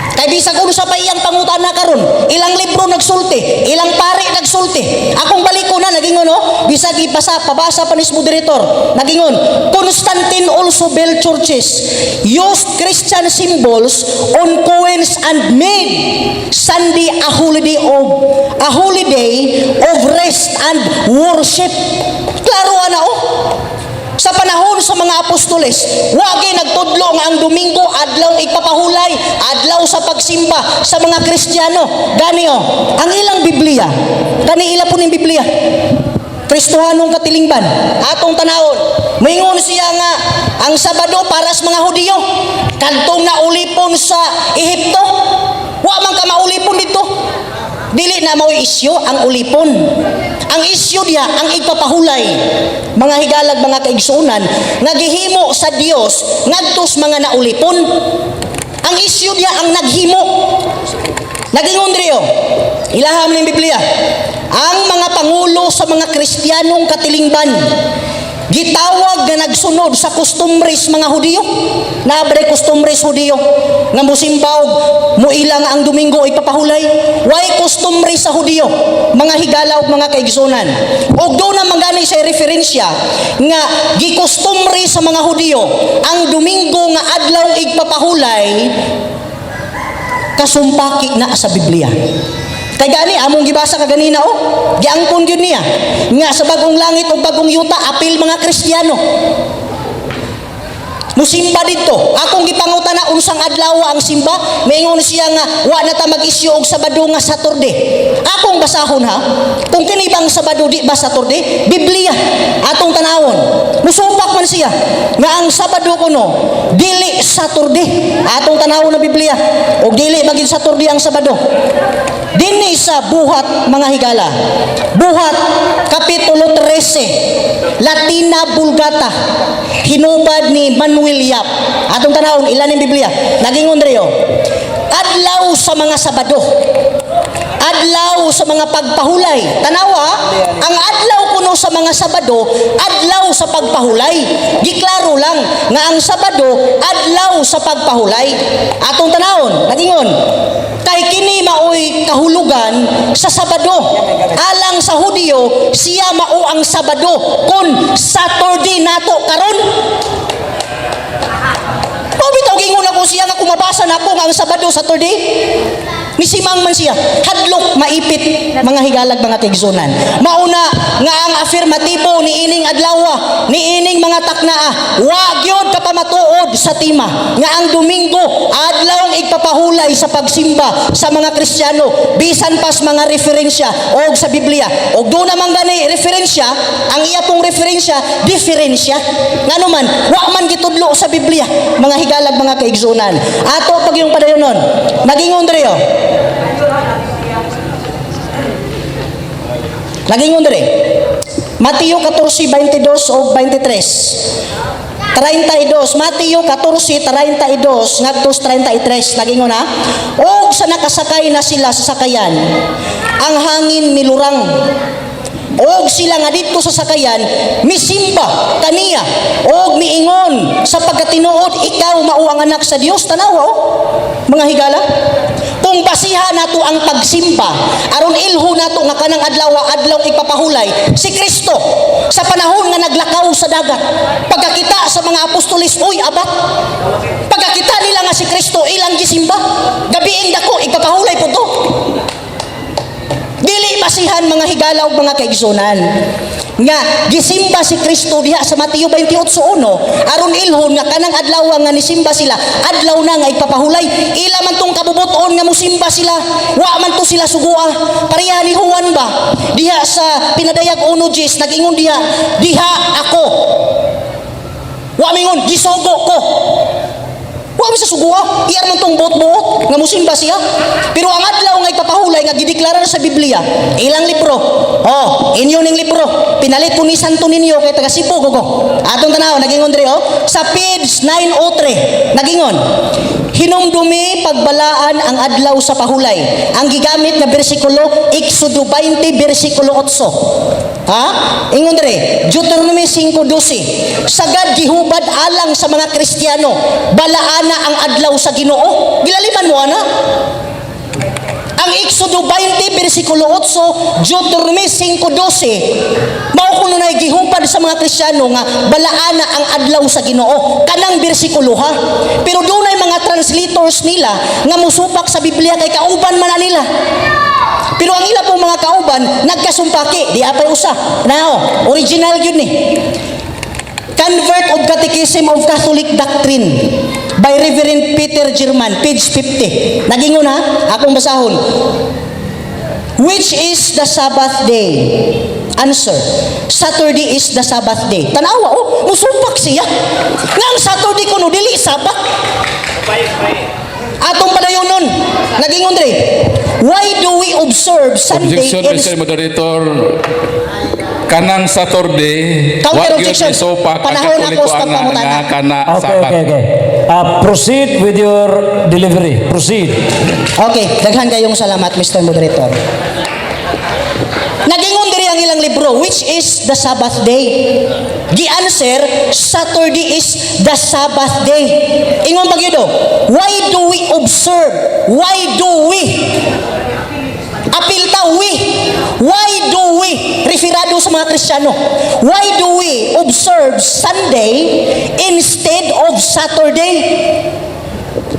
Kay bisag unsa pa iyang pangutana karon, ilang libro nagsulti, ilang pari nagsulti. Akong baliko na nagingon, no, bisag ipasa pabasa pa ni moderator, nagingon, "Constantine also built churches, used Christian symbols on coins and made Sunday a holiday of rest and worship." Klaro ana, oh. Sa panahon sa mga apostoles, wagi nagtudlo nga ang Domingo adlaw igpapahulay, adlaw sa pagsimba sa mga Kristiyano. Gani oh, ang ilang Biblia, kani ila po ning Biblia. Kristohanong katilingban, atong tanawon. Moingon siya nga ang Sabado para sa mga Hudiyo. Kadtong naulipon sa Ehipto, wa man ka maulipon dito. Dili na mao isyu ang ulipon. Ang isyu diha ang igpapahulay. Mga higalag, mga kaigsuonan, nga gihimo sa Dios ngadto sa mga naulipon. Ang isyu diha ang naghimo. Nagingon diri, oh. Ilaham ning Biblia. Ang mga pangulo sa mga Kristiyanong katilingban gitawag nga nagsunod sa kostumbres mga Hudiyo. Nabre kostumbres Hudiyo nga musimba og muila nga ang Domingo ipapahulay. Way kostumbre sa Hudiyo, mga higala ug mga kaigsunan. Og do na man gani sa referensya nga gikostumbre sa mga Hudiyo ang Domingo nga adlaw igpapahulay, kasumpaki na sa Biblia. Kay gani among gibasa kaganina, oh, giangkon gyud niya nga sa bagong langit ug bagong yuta apil mga Kristiyano. Musimba didto. Akong gipangutana unsang adlaw ang simba, maingon siya nga wa na ta mag-isyu og Sabado nga Saturday. Akong basahon ha. Kung kini bang Sabado di ba Saturday? Biblia atong tanawon. Musupak man siya nga ang Sabado kuno dili Saturday. Atong tanawon ng Biblia. Og dili maging Saturday ang Sabado. Dinhi sa Buhat, mga higala. Buhat Kapitulo 13, Latina Vulgata. Hinubad ni Manuel Yap. Atong tanawon ilan ang Biblia. Nagingon diri, oh. Adlaw sa mga Sabado. Adlaw sa mga pagpahulay. Tanawa, ang adlaw kuno sa mga Sabado, adlaw sa pagpahulay. Giklaro lang nga ang Sabado adlaw sa pagpahulay. Atong tanawon, nagingon, kay kini maoy kahulugan sa Sabado. Alang sa Hudiyo, siya mao ang Sabado kun Saturday nato karon. Mao bitaw gingon ako siya nga kung mabasa nako nga ang Sabado Saturday, misimang man siya. Hadlok maipit, mga higalag, mga kaigsunan. Mauna nga ang afirmatibo ni ining adlawa, ni ining mga taknaa, wa gyud kapamatuod sa tema nga ang Domingo adlaw igpapahulay sa pagsimba sa mga Kristiyano bisan pas mga referensya og sa Biblia. Og do naman gani referensya, ang iya pong referensya, diferensya. Ngano man, wa man gitudlo sa Biblia, mga higalag, mga kaigsunan. Ato pag yung padayonon. Nagingon diri, oh. Nagingon diri. Mateo 14:22 o 23. 32, Mateo 14:32 ngadto 33, nagingon na. Og sa nakasakay na sila sa sakayan, ang hangin milurang. Og sila nga didto sa sakayan misimba kaniya og miingon sa pagkatinuod, "Ikaw mao ang anak sa Dios." Tanawa, oh, mga higala. Kung basiha nato ang pagsimba aron ilho nato nga kanang adlaw adlaw ipapahulay, si Kristo sa panahon nga naglakaw sa dagat, pagkakita sa mga apostoles, uy, abat, pagkakita nila nga si Kristo, ilang gisimba. Gabiing dako ipapahulay po to. Dili basihan, mga higala ug mga kaigsunan, nga gisimba si Kristo diha sa Mateo 28:1 aron ilhon nga kanang adlaw nga nisimba sila adlaw na nga ipapahulay. Ila man tong kabubuton nga musimba sila, wa man to sila sugua. Pareha ni Juan ba diha sa Pinadayag 1:10, nag-ingon diha, "Diha ako." Wa mingon, "Gisugo ko." Wa man sa sugua, iyar man tong buot-buot nga musimba siya. Pero ang adlaw nga ipapahulay nga gideklara sa Biblia, ilang libro. Oh, inyo ning libro. Pinalit ko ni Santo Niño kay taga Cebu ko. Atong tanaw, nagingon diri, oh, sa page 903. Nagingon, "Hinumdumi pagbalaan ang adlaw sa pahulay." Ang gigamit nga bersikulo, Exodo 20 bersikulo 8. Ha? Ingon dire, Deuteronomy 5:12. Sagad gihubad alang sa mga Kristiyano, balaana ang adlaw sa Ginoo. Gilaliman mo ana? Ang Exodo 20 versikulo 8, Deuteronomy 5:12, mao kuno na gihubad sa mga Kristiyano nga balaana ang adlaw sa Ginoo. Kanang bersikulo, ha. Pero dunay mga translators nila nga musupak sa Biblia kay kauban man na nila. Pero ang ila pong mga kauban nagkasumpaki, di apay usa. Now, original gyud ni. Convert of Catechism of Catholic Doctrine by Reverend Peter German, page 50. Nagingon ha, akong basahon. Which is the Sabbath day? Answer, Saturday is the Sabbath day. Tanawa, oh, musupak siya. Nga ang Saturday kuno dili Sabbath. Atong padayonon. Nagingon dre. Why do we observe Sunday Objection, in Mr. Moderator. Kanang Saturday, Counter wa gyud objection. misupak ang Panahon Katoliko ako sa nga pagpangutana. nga kana Okay, Sabat. okay. Proceed with your delivery. Proceed. Okay, daghan kayong salamat, Mr. Moderator. Nagingon diri ang ilang libro, which is the Sabbath day? Gi-answer, Saturday is the Sabbath day. Ingon pa gyud, oh, why do we observe? Why do we? Apil ta, we. Why do we? Referado sa mga Kristiyano. Why do we observe Sunday instead of Saturday?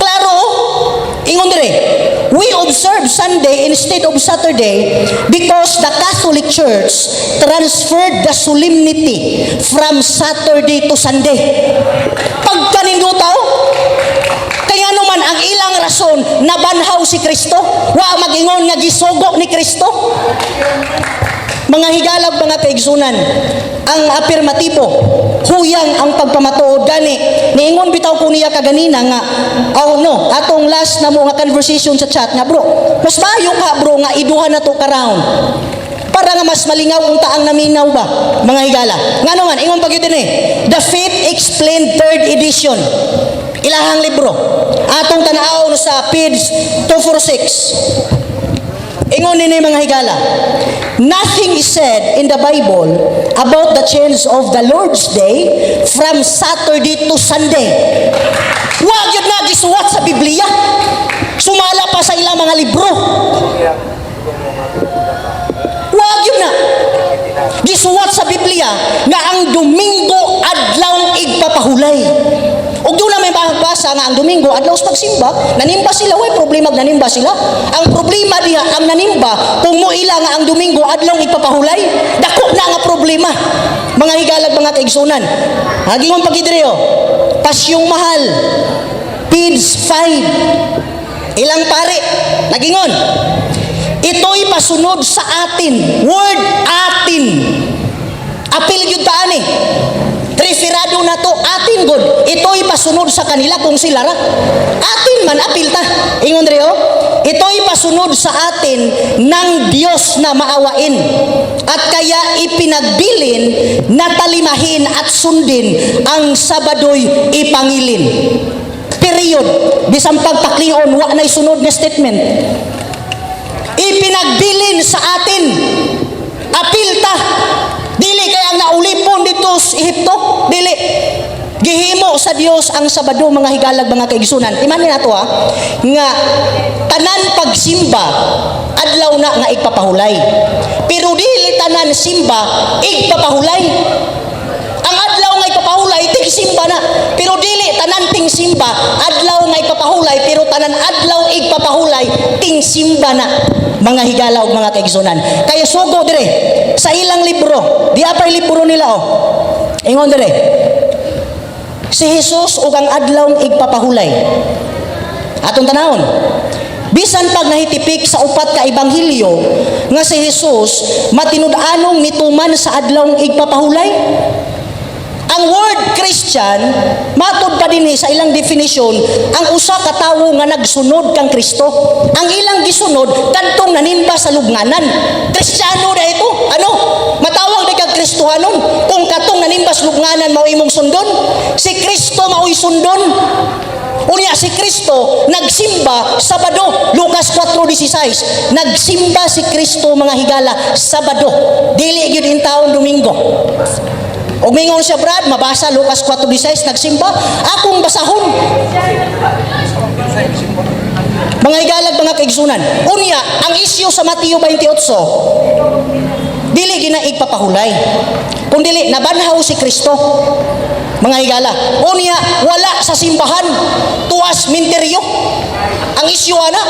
Klaro, oh. Ingon dire, we observe Sunday instead of Saturday because the Catholic Church transferred the solemnity from Saturday to Sunday. Pagkaninduta, oh. Kaya naman ang ilang rason, nabanhaw si Kristo, wa magingon nga gisugo ni Kristo. Mga higalag, mga kaigsunan, ang apirmatibo, huyang ang pagpamatuod gani. Niingon bitaw ko niya kaganina nga, oh no, atong last na mo nga conversation sa chat nga, bro, mas maayo ka, bro, nga iduha na to ka round. Para nga mas malingaw unta ang naminaw ba, mga higala. Nga naman, ingon pag yun eh, The Faith Explained Third Edition. Ilahang libro. Atong tanaw sa page 246. Ingon nini, mga higala. Nothing is said in the Bible about the change of the Lord's Day from Saturday to Sunday. Wa gyud na gisuwat sa Biblia. Sumala pa sa ilang mga libro. Wa gyud na gisuwat sa Biblia nga ang Domingo adlaw igpapahulay. Ug doon na may mabasa nga ang Domingo adlaw sa pagsimba, nanimba sila, way problema og nanimba sila. Ang problema diha ang nanimba kung moila nga ang Domingo adlaw igpapahulay, dako na nga problema. Mga higalag, mga kaigsunan. Hagingon pagidre, oh. Pasyong Mahal. Page 5. Ilang pare nagingon. Ito'y pasunod sa atin. Word atin. Apil gyud ta ani. Referado na to atin god. Ito'y pasunod sa kanila kung sila ra. Atin man apil ta. Ingon dre, oh. Ito'y pasunod sa atin ng Diyos na maawain. At kaya ipinagbilin na talimahin at sundin ang Sabado'y ipangilin. Period. Bisan pagpaklion, wa na'y sunod na statement. Ipinagbilin sa atin. Apil ta. Dili kay ang naulipon dito sa Ehipto. Dili. Gihimo sa Dios ang Sabado, mga higalag, mga kaigsunan. Imanin nato ha nga tanan pagsimba adlaw na nga igpapahulay. Pero dili tanan simba igpapahulay. Ang adlaw nga ipapahulay tigsimba na. Pero dili tanan ting simba adlaw nga ipapahulay, pero tanan adlaw igpapahulay ting simba na, mga higala ug mga kaigsunan. Kaya sugo dire sa ilang libro, di apay libro nila, oh. Ingon dire. Si Jesus ug ang adlaw igpapahulay. Atong tanawon. Bisan pag nahitipik sa upat ka ebanghelyo nga si Jesus matinud-anong mituman sa adlaw igpapahulay. Ang word Christian, matod pa din eh sa ilang definition, ang usa ka tawo nga nagsunod kang Kristo. Ang ilang gisunod kadtong nanimba sa lubnganan. Kristiyano na ito. Ano? Matawag di kag Kristohanon kung katong nanimba sa lubnganan mao imong sundon. Si Kristo mao'y sundon. Unya si Kristo nagsimba Sabado. Lucas 4:16. Nagsimba si Kristo, mga higala, Sabado. Dili gyud intawon Domingo. Og mingon siya, Brad, mabasa Lucas 4:16 nagsimba, akong basahon. Mga higalag, mga kaigsunan. Unya, ang isyu sa Mateo 28, dili gina igpapahulay. Kung dili, nabanhaw si Kristo. Mga higala. Unya, wala sa simbahan, tuas minteryo. Ang isyu ana,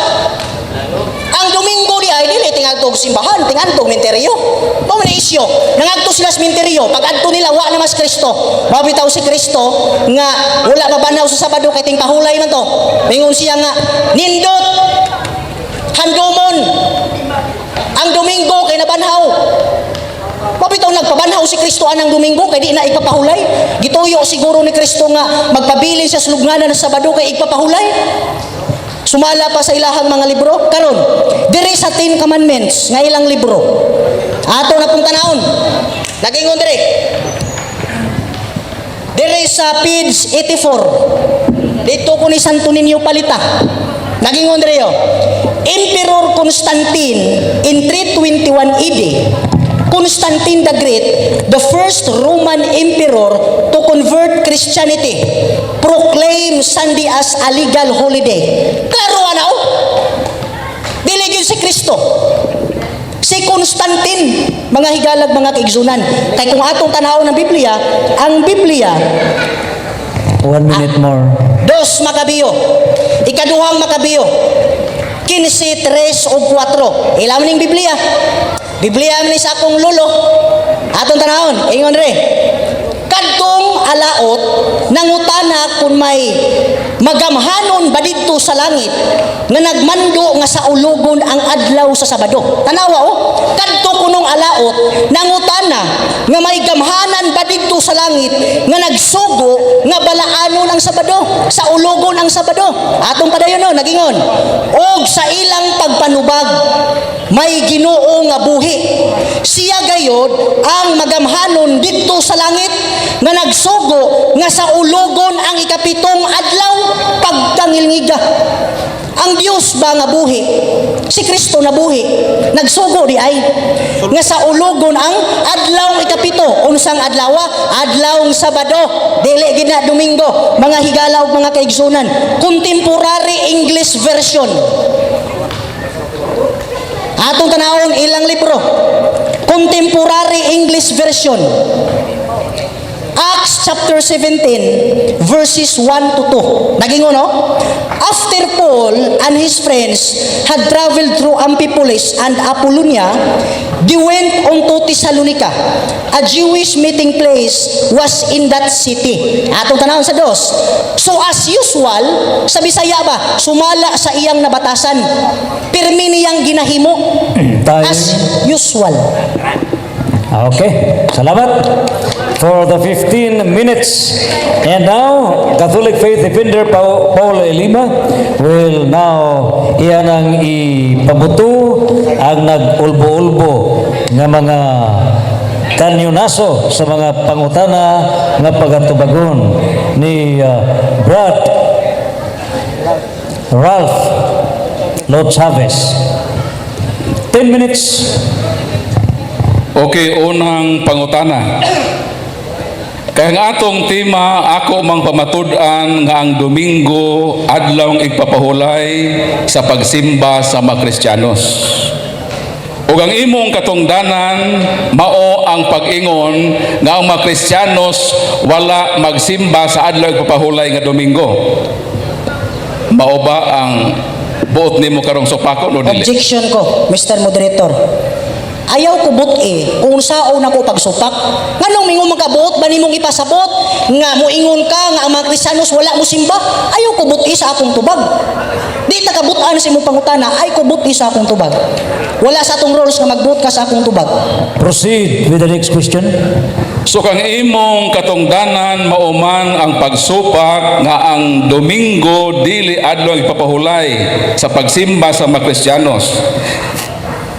ang Domingo di ay dili tingadtog simbahan, tingadtog minteryo. Mao man isyu. Nangadto sila sa minteryo, pag adto nila wa na mas Kristo. Mao bitaw si Kristo nga wala mabanhaw sa Sabado kay tingpahulay man to. Mingon siya nga nindot handumon ang Domingo kay nabanhaw. Mao bitaw nagpabanhaw si Kristo anang Domingo kay di na ipapahulay. Gituyo siguro ni Kristo nga magpabilin sa sulugnanan sa Sabado kay igpapahulay. Sumala pa sa ilahang mga libro karon diri sa Ten Commandments nga ilang libro. Ato na pong tanawon. Nagingon diri. Diri sa page 84. Dito ko ni Santo Niño palita. Nagingon diri yo. Emperor Constantine in 321 AD, Constantine the Great, the first Roman emperor to convert Christianity, proclaimed Sunday as a legal holiday. Klaro ana oh. Dili gyud si Kristo. Si Constantine, mga higalag, mga kaigsunan. Kay kung atong tanawon ng Biblia, ang Biblia, 1 minute more. Dos Macabeo. Ikaduhang Macabeo. 15, 3 o 4. Ilam ning Biblia. Biblia man ni sa akong lolo. Atong tanawon, ingon re. Kadtong alaot nangutana kung may magamhanon ba didto sa langit nga nagmando nga saulogon ang adlaw sa Sabado. Tanawa oh, kadto kunong alaot nangutana nga may gamhanan ba didto sa langit nga nagsugo nga balaanon ang Sabado, saulogon ang Sabado. Atong padayon no, nagingon. Og sa ilang pagpanubag may Ginoo nga buhi. Siya gayod ang magamhanon didto sa langit nga nagsugo nga saulogon ang ikapitong adlaw pagkangilngiga. Ang Dios ba nga buhi? Si Kristo na buhi. Nagsugo di ay nga saulogon ang adlaw ikapito. Unsang adlawa? Adlawng Sabado. Dili gid na Domingo. Mga higala ug mga kaigsunan. Contemporary English Version. Atong tanawon ilang libro. Contemporary English Version. Acts chapter 17 verses 1 to 2. Nagingon no? After Paul and his friends had traveled through Amphipolis and Apollonia, they went on to Thessalonica. A Jewish meeting place was in that city. Atong tanawon sa dos. So as usual, sa Bisaya ba, sumala sa iyang nabatasan. Pirmi niyang ginahimo. Time. As usual. Okay, salamat for the 15 minutes. And now, Catholic Faith Defender Paul Elima will now iyan ang ipabuto ang nag-ulbo-ulbo nga mga kanyonaso sa mga pangutana nga pagatubagon ni Brad Ralph Lord Chavez. 10 minutes. Okay, unang pangutana. Kaya ang atong tema, ako mang pamatud-an nga ang Domingo adlaw igpapahulay sa pagsimba sa mga Kristiyanos. Ug ang imong katungdanan mao ang pag-ingon nga ang mga Kristiyanos wala magsimba sa adlaw igpapahulay nga Domingo. Mao ba ang buot nimo karong supakon o dili? Objection ko, Mr. Moderator. Ayaw ko buti kung sao na ko pagsupak. Nganong mingon man ka, buot ba nimong ipasabot nga moingon ka nga ang mga Kristiyanos wala mo simba? Ayaw ko buti sa akong tubag. Di ta kabutan sa imong pangutana, ay ko buti sa akong tubag. Wala sa atong rules nga magbuot ka sa akong tubag. Proceed with the next question. So kang imong katungdanan mauman ang pagsupak nga ang Domingo dili adlaw ipapahulay sa pagsimba sa mga Kristiyanos.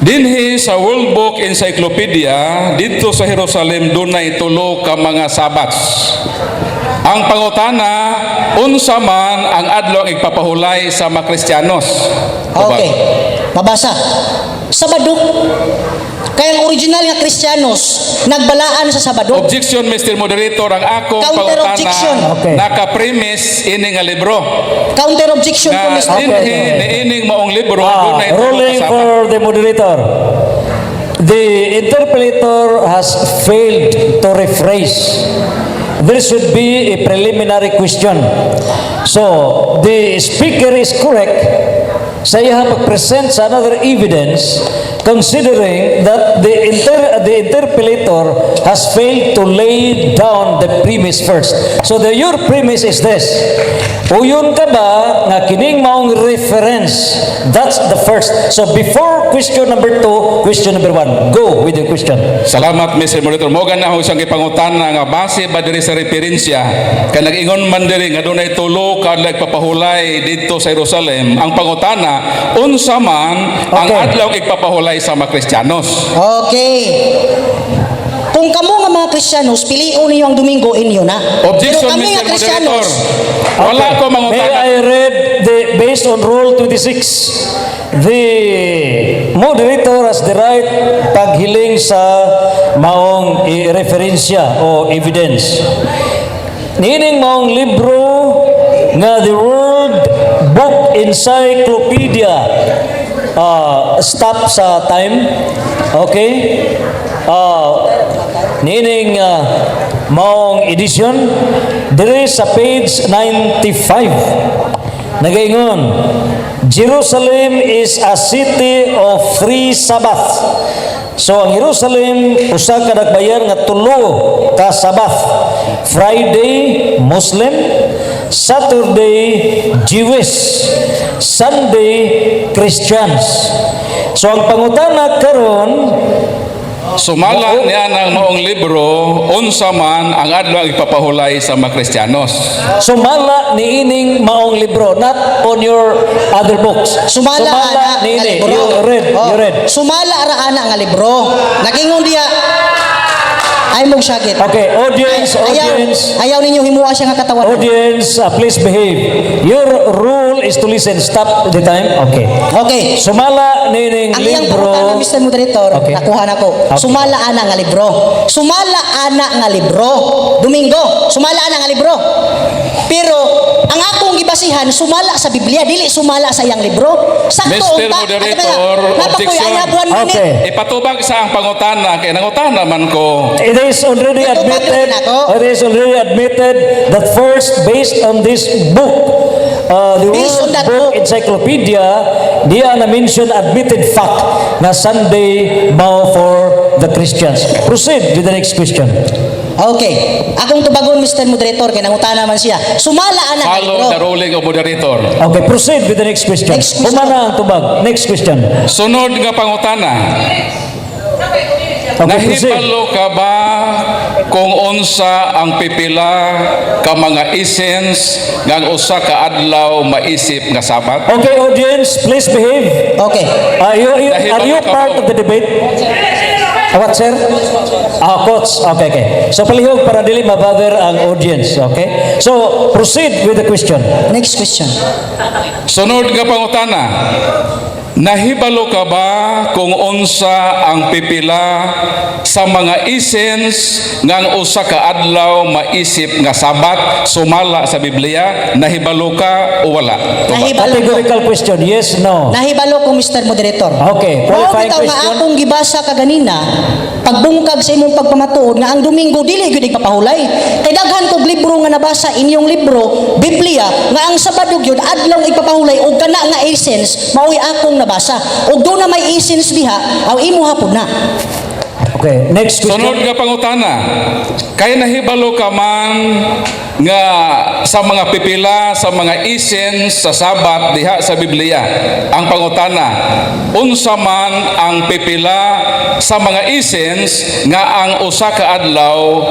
Dinhi sa World Book Encyclopedia didto sa Jerusalem dunay tulo ka mga Sabats. Ang pangutana, unsa man ang adlaw igpapahulay sa mga Kristiyanos? Tubag. Okay. Mabasa. Sabado. Kaya ang original nga Kristiyanos nagbalaan sa Sabado. Objection, Mr. Moderator, ang akong Counter pangutana objection. Okay. naka-premise ini nga libro. Counter objection po, Nga Mr. dinhi Okay. niining maong libro Ah, dunay tulo ruling ka Sabat. for the moderator. The interpolator has failed to rephrase. There should be a preliminary question. So, the speaker is correct sa iyang pag-present sa another evidence, considering that the interpolator has failed to lay down the premise first. So your premise is this. Uyon ka ba nga kining maong reference? That's the first. So before question number two, question number one. Go with the question. Salamat, Mr. Moderator. Mo gana ho siyang gipangutana nga base ba diri sa referensya kay nag-ingon man diri nga dunay tulo ka adlaw igpapahulay didto sa Jerusalem. Ang pangutana, unsa man ang adlaw igpapahulay sa mga Kristiyanos? Okay. Kung kamo nga mga Kristiyanos, pilion ninyo ang Domingo, inyo na. Objection, Pero kami Mr. nga Moderator. Kristiyanos, Wala ko May mangutana. I read the based on Rule 26? The moderator has the right paghiling sa maong referensya o evidence. Niining maong libro nga The World Book Encyclopedia. Stop sa time. Okay? Niining maong edition diri sa page 95. Nagaingon, "Jerusalem is a city of three Sabbath." So ang Jerusalem usa ka dakbayan nga tulo ka Sabbath. Friday, Muslim, Saturday, Jewish, Sunday, Christians. So ang pangutana karon. Sumala niya ng maong libro, unsa man ang adlaw ipapahulay sa mga Kristiyanos? Sumala niining maong libro, not on your other books. Sumala, ana nga niini. libro. You read, Oh, you read. Sumala ra ana nga libro. Nagingon diya ay mong sakit. Okay, audience, Ayaw, audience. ayaw ninyo himua siya nga katawan. Audience, please behave. Your rule is to listen. Stop the time. Okay. Okay. Sumala nining Ang iyang libro. pangutana, Mr. Moderator, nakuha na ko. Sumala ana nga libro. Sumala ana nga libro. Domingo, sumala ana nga libro. Pero ang akong gibasihan sumala sa Biblia, dili sumala sa iyang libro. Sakto Mr. unta. Moderator, Napakoy, objection. I have 1 minute. Okay. Ipatubag sa ang pangutana kay nangutana man ko. It is already Ito, admitted. bakit nako? It is already admitted that first, based on this book, the Based World on that Book book. Encyclopedia, diya na mention admitted fact na Sunday mao for the Christians. Proceed with the next question. Okay. Akong tubagon, Mr. Moderator, kay nangutana man siya. Sumala ana nga Follow libro. the ruling of moderator. Okay, proceed with the next question. Next question. Humana ang tubag. Next question. Sunod nga pangutana. Okay, proceed. Nahibalo ka ba kung unsa ang pipila ka mga essence nga ang usa ka adlaw maisip nga Sabat? Okay, audience, please behave. Okay. Are you Nahibalo ka part ba? of the debate? What, sir? Ah, coach. Okay. So, palihog para dili mabother ang audience. Okay? So, proceed with the question. Next question. Sunod nga pangutana. Nahibalo ka ba kung unsa ang pipila sa mga essence nga ang usa ka adlaw maisip nga Sabat sumala sa Biblia? Nahibalo ka o wala? Tubag. Nahibalo ko. Categorical question. Yes, no. Nahibalo ko, Mr. Moderator. Okay, Mao qualifying bitaw nga question. akong gibasa kaganina, pagbungkag sa imong pagpamatuod nga ang Domingo dili gyud ipapahulay. Kay daghan kog libro nga nabasa, inyong libro, Biblia, nga ang Sabado gyud adlaw ipapahulay ug kana nga essence mao'y akong nabasa. Ug duna may essence diha, aw imo hapon na. Okay, next question. Sunod nga pangutana. Kay nahibalo ka man nga sa mga pipila sa mga essence sa Sabat diha sa Biblia. Ang pangutana, unsa man ang pipila sa mga essence nga ang usa ka adlaw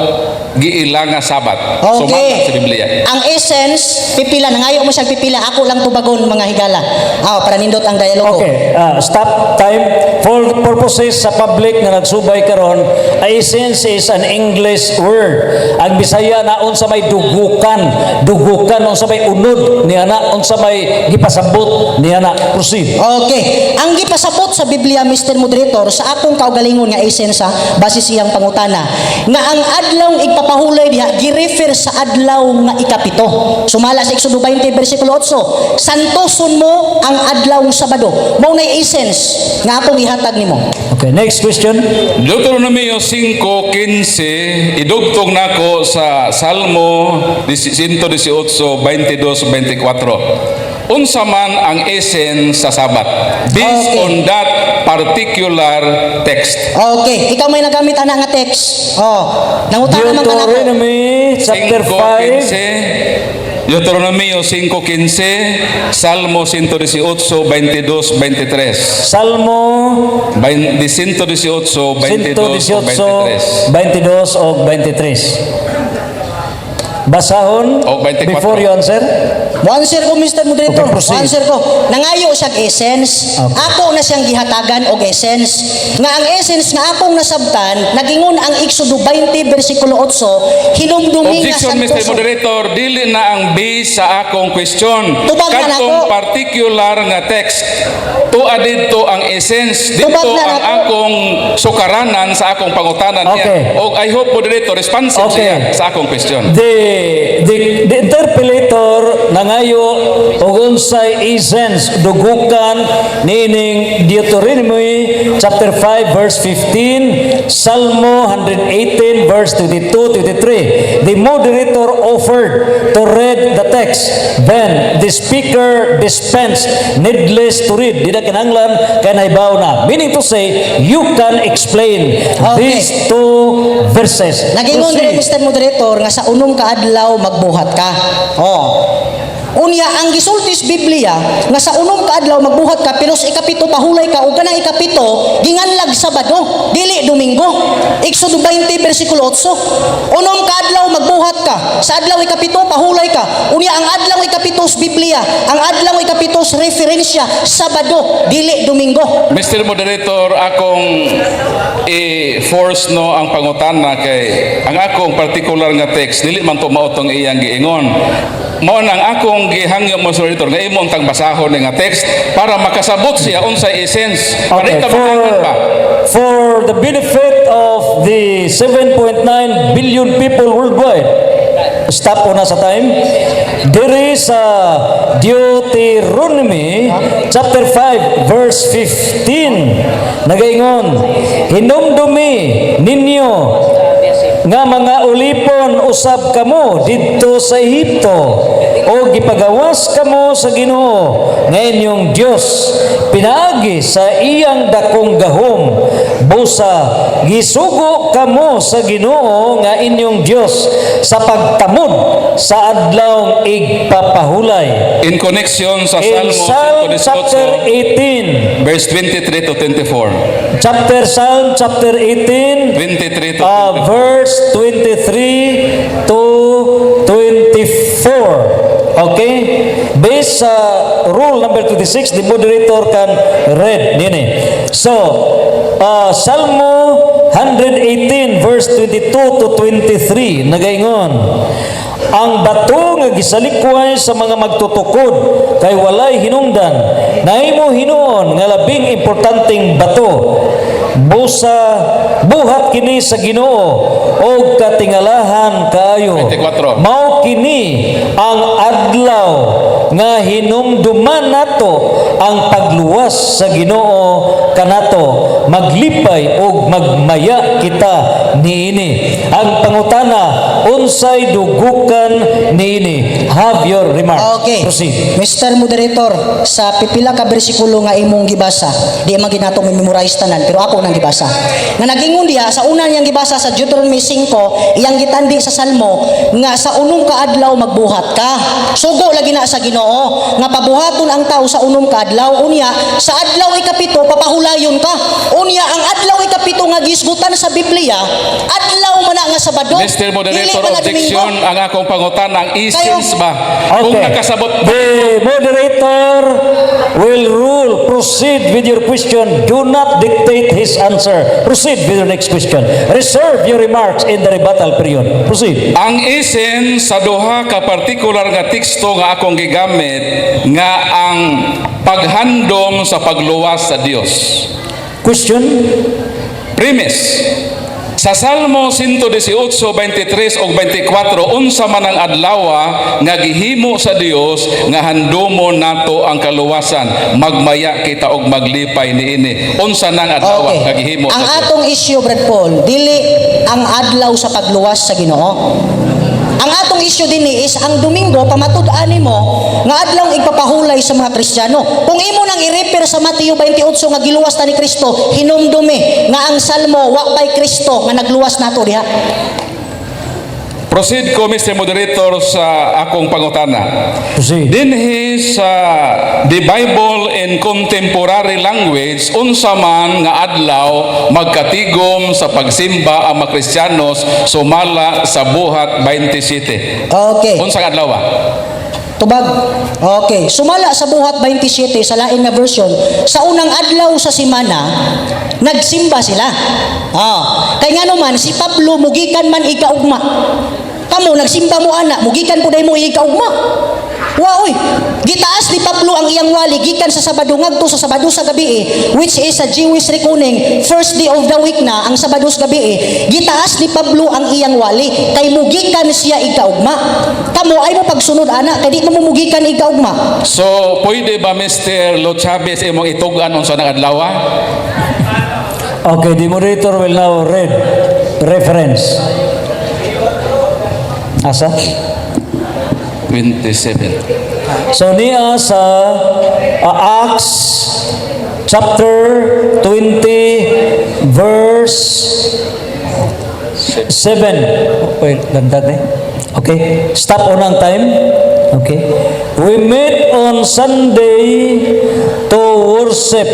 giila nga Sabat? Sumala sa Biblia. Ang essence, pipila, nangayo mo siyang pipila, ako lang tubagon, mga higala. Ah, para nindot ang dialogo. Okay, stop time. For purposes sa public nga nagsubay karon, essence is an English word. Ang Bisaya na unsa may dugukan, dugukan unsa may unod niya na, unsa may gipasabot niya na. Proceed. Okay. Ang gipasabot sa Biblia, Mr. Moderator, sa akong kaugalingon nga essence, ha, base siyang pangutana, nga ang adlaw igpapahulay diha gi-refer sa adlaw nga ikapito. Sumala sa Exodo 20 versikulo 8, santoson mo ang adlaw Sabado. Mao nay essence nga akong ihatag nimo. Okay, next question. Deuteronomio 5:15, idugtong nako sa Salmo 118, 22, 24. Unsa man ang essence sa Sabat based on that particular text? Okay, ikaw may nagamit ana nga text. Oh, nangutana man ka nako. Deuteronomy chapter 5. 5:15, Deuteronomio 5:15, Salmo 118, 22, 23. Salmo 118, 22, 118, 23. 22 o 23. Basahon O, 24. before you answer. Mo-answer ko, Mr. Moderator. Okay, proceed. Mo-answer ko. Nangayo siyang essence. Okay. Ako na siyang gihatagan og essence. Nga ang essence nga akong nasabtan, nagingon ang Exodo 20 versikulo 8, hinumdumi nga Objection, Mr. santoson. Moderator, dili na ang base sa akong question. Tubag na Katong nako. particular nga text. Tua didto ang essence, didto Tubag na ang nako. akong sukaranan sa akong pangutanan niya. Og I hope, Moderator, responsive siya sa akong question. The interpellator nangayo og unsay essence, dugukan niining Deuteronomy chapter 5 verse 15, Salmo 118 verse 22 23. The moderator offered to read the text. Then the speaker dispensed, needless to read. Di na kinahanglan kay nahibaw na. Meaning to say, you can explain these two verses. Nagingon Proceed. diri, Mr. Moderator, nga sa unom ka adlaw magbuhat ka. Oh. Unya ang gisulti sa Biblia nga sa unom ka adlaw magbuhat ka pero sa ikapito pahulay ka ug kanang ikapito ginganlag Sabado, dili Domingo. Exodo 20 versikulo 8. Unom ka adlaw magbuhat ka, sa adlaw ikapito pahulay ka. Unya ang adlaw ikapito sa Biblia, ang adlaw ikapito sa referensya Sabado, dili Domingo. Mr. Moderator, akong i-force no ang pangutana kay ang akong particular nga text dili man to mao tong iyang giingon. Mao nang akong gihangyo mo, Moderator, nga imo tang basahon nga text para makasabot siya unsay essence. Para Okay, ita for, makangan pa. for the benefit of the 7.9 billion people worldwide, stop na sa time. There is a Deuteronomy chapter 5 verse 15. Nagaingon, "Hinumdumi ninyo nga mga ulipon usab kamo didto sa Ehipto o gipagawas kamo sa Ginoo nga inyong Dios pinaagi sa iyang dakong gahom. Busa gisugo kamo sa Ginoo nga inyong Dios sa pagtamod sa adlaw igpapahulay." In connection sa In Salmo Psalm chapter 118 18, verse 23 to 24. Chapter Psalm chapter 18, 23 to verse 23 to 24. Okay? Based sa rule number 26, the moderator can read nini. So, Salmo 118 verse 22 to 23 nagaingon, "Ang bato nga gisalikway sa mga magtutukod kay walay hinungdan, nahimo hinuon nga labing importanteng bato. Busa buhat kini sa Ginoo og katingalahan kaayo." 24. "Mao kini ang adlaw nga hinumduman nato ang pagluwas sa Ginoo kanato, maglipay og magmaya kita niini." Ang pangutana, unsay dugukan niini? Have have your remark. Okay. Proceed. Mr. Moderator, sa pipila ka bersikulo nga imong gibasa, di man ginato memorize tanan, pero ako nang gibasa. Nga nagingon diya sa una niyang gibasa sa Deuteronomy 5, iyang gitandi sa Salmo nga sa unom ka adlaw magbuhat ka. Sugo lagi na sa Ginoo nga pabuhaton ang tao sa unom ka adlaw. Unya sa adlaw ikapito papahulayon ka. Unya ang adlaw ikapito nga gisgutan sa Biblia, adlaw man na nga Sabado. Mr. Dili Moderator, man na Domingo. objection ang akong pangutana, ang essence ba? Kung nakasabot The moderator will rule. Proceed with your question. Do not dictate his answer. Proceed with your next question. Reserve your remarks in the rebuttal period. Proceed. Ang essence sa duha ka partikular nga teksto nga akong gigamit nga ang paghandom sa pagluwas sa Dios. Question. Premise. Sa Salmo 118:23 ug 24, unsa man ang adlawa nga gihimo sa Dios nga handumo nato ang kaluwasan, magmaya kita og maglipay niini? Unsa nang adlaw nga gihimo Ang sa Dios? atong issue, Brad Paul, dili ang adlaw sa pagluwas sa Ginoo. Ang atong issue din is ang Domingo, pamatud-an nimo nga adlaw igpapahulay sa mga Kristiyano. Kung imo nang i-refer sa Mateo 28 nga giluwas ta ni Kristo, hinumdumi nga ang Salmo wa pay Kristo nga nagluwas nato diha. Proceed ko, Mr. Moderator, sa akong pangutana. Proceed. Dinhi sa The Bible in Contemporary Language, unsa man nga adlaw magkatigom sa pagsimba ang mga Kristiyanos sumala sa Buhat 27? Unsang adlaw ba? Tubag. Okay. Sumala sa Buhat 27 sa lain nga version, sa unang adlaw sa simana, nagsimba sila. Ah, kay ngano man si Pablo mugikan man ikaugma. Kamo nagsimba mo ana, mugikan pud mo ikaugma. Wa oy. Gitaas ni Pablo ang iyang wali gikan sa Sabado ngadto sa Sabado sa gabi, which is sa Jewish reckoning, first day of the week na ang Sabado sa gabi. Gitaas ni Pablo ang iyang wali kay mugikan siya ikaugma. Kamo ay mo pagsunod ana kay di mo mugikan ikaugma. So, pwede ba, Mr. Lo Chavez, imong itugan unsa nang adlaw? Okay, the moderator will now read reference. Asa? 27. So niya sa Acts chapter 20 verse 7. Wait, ganda eh. Okay, stop on ang time. Okay. We meet on Sunday to worship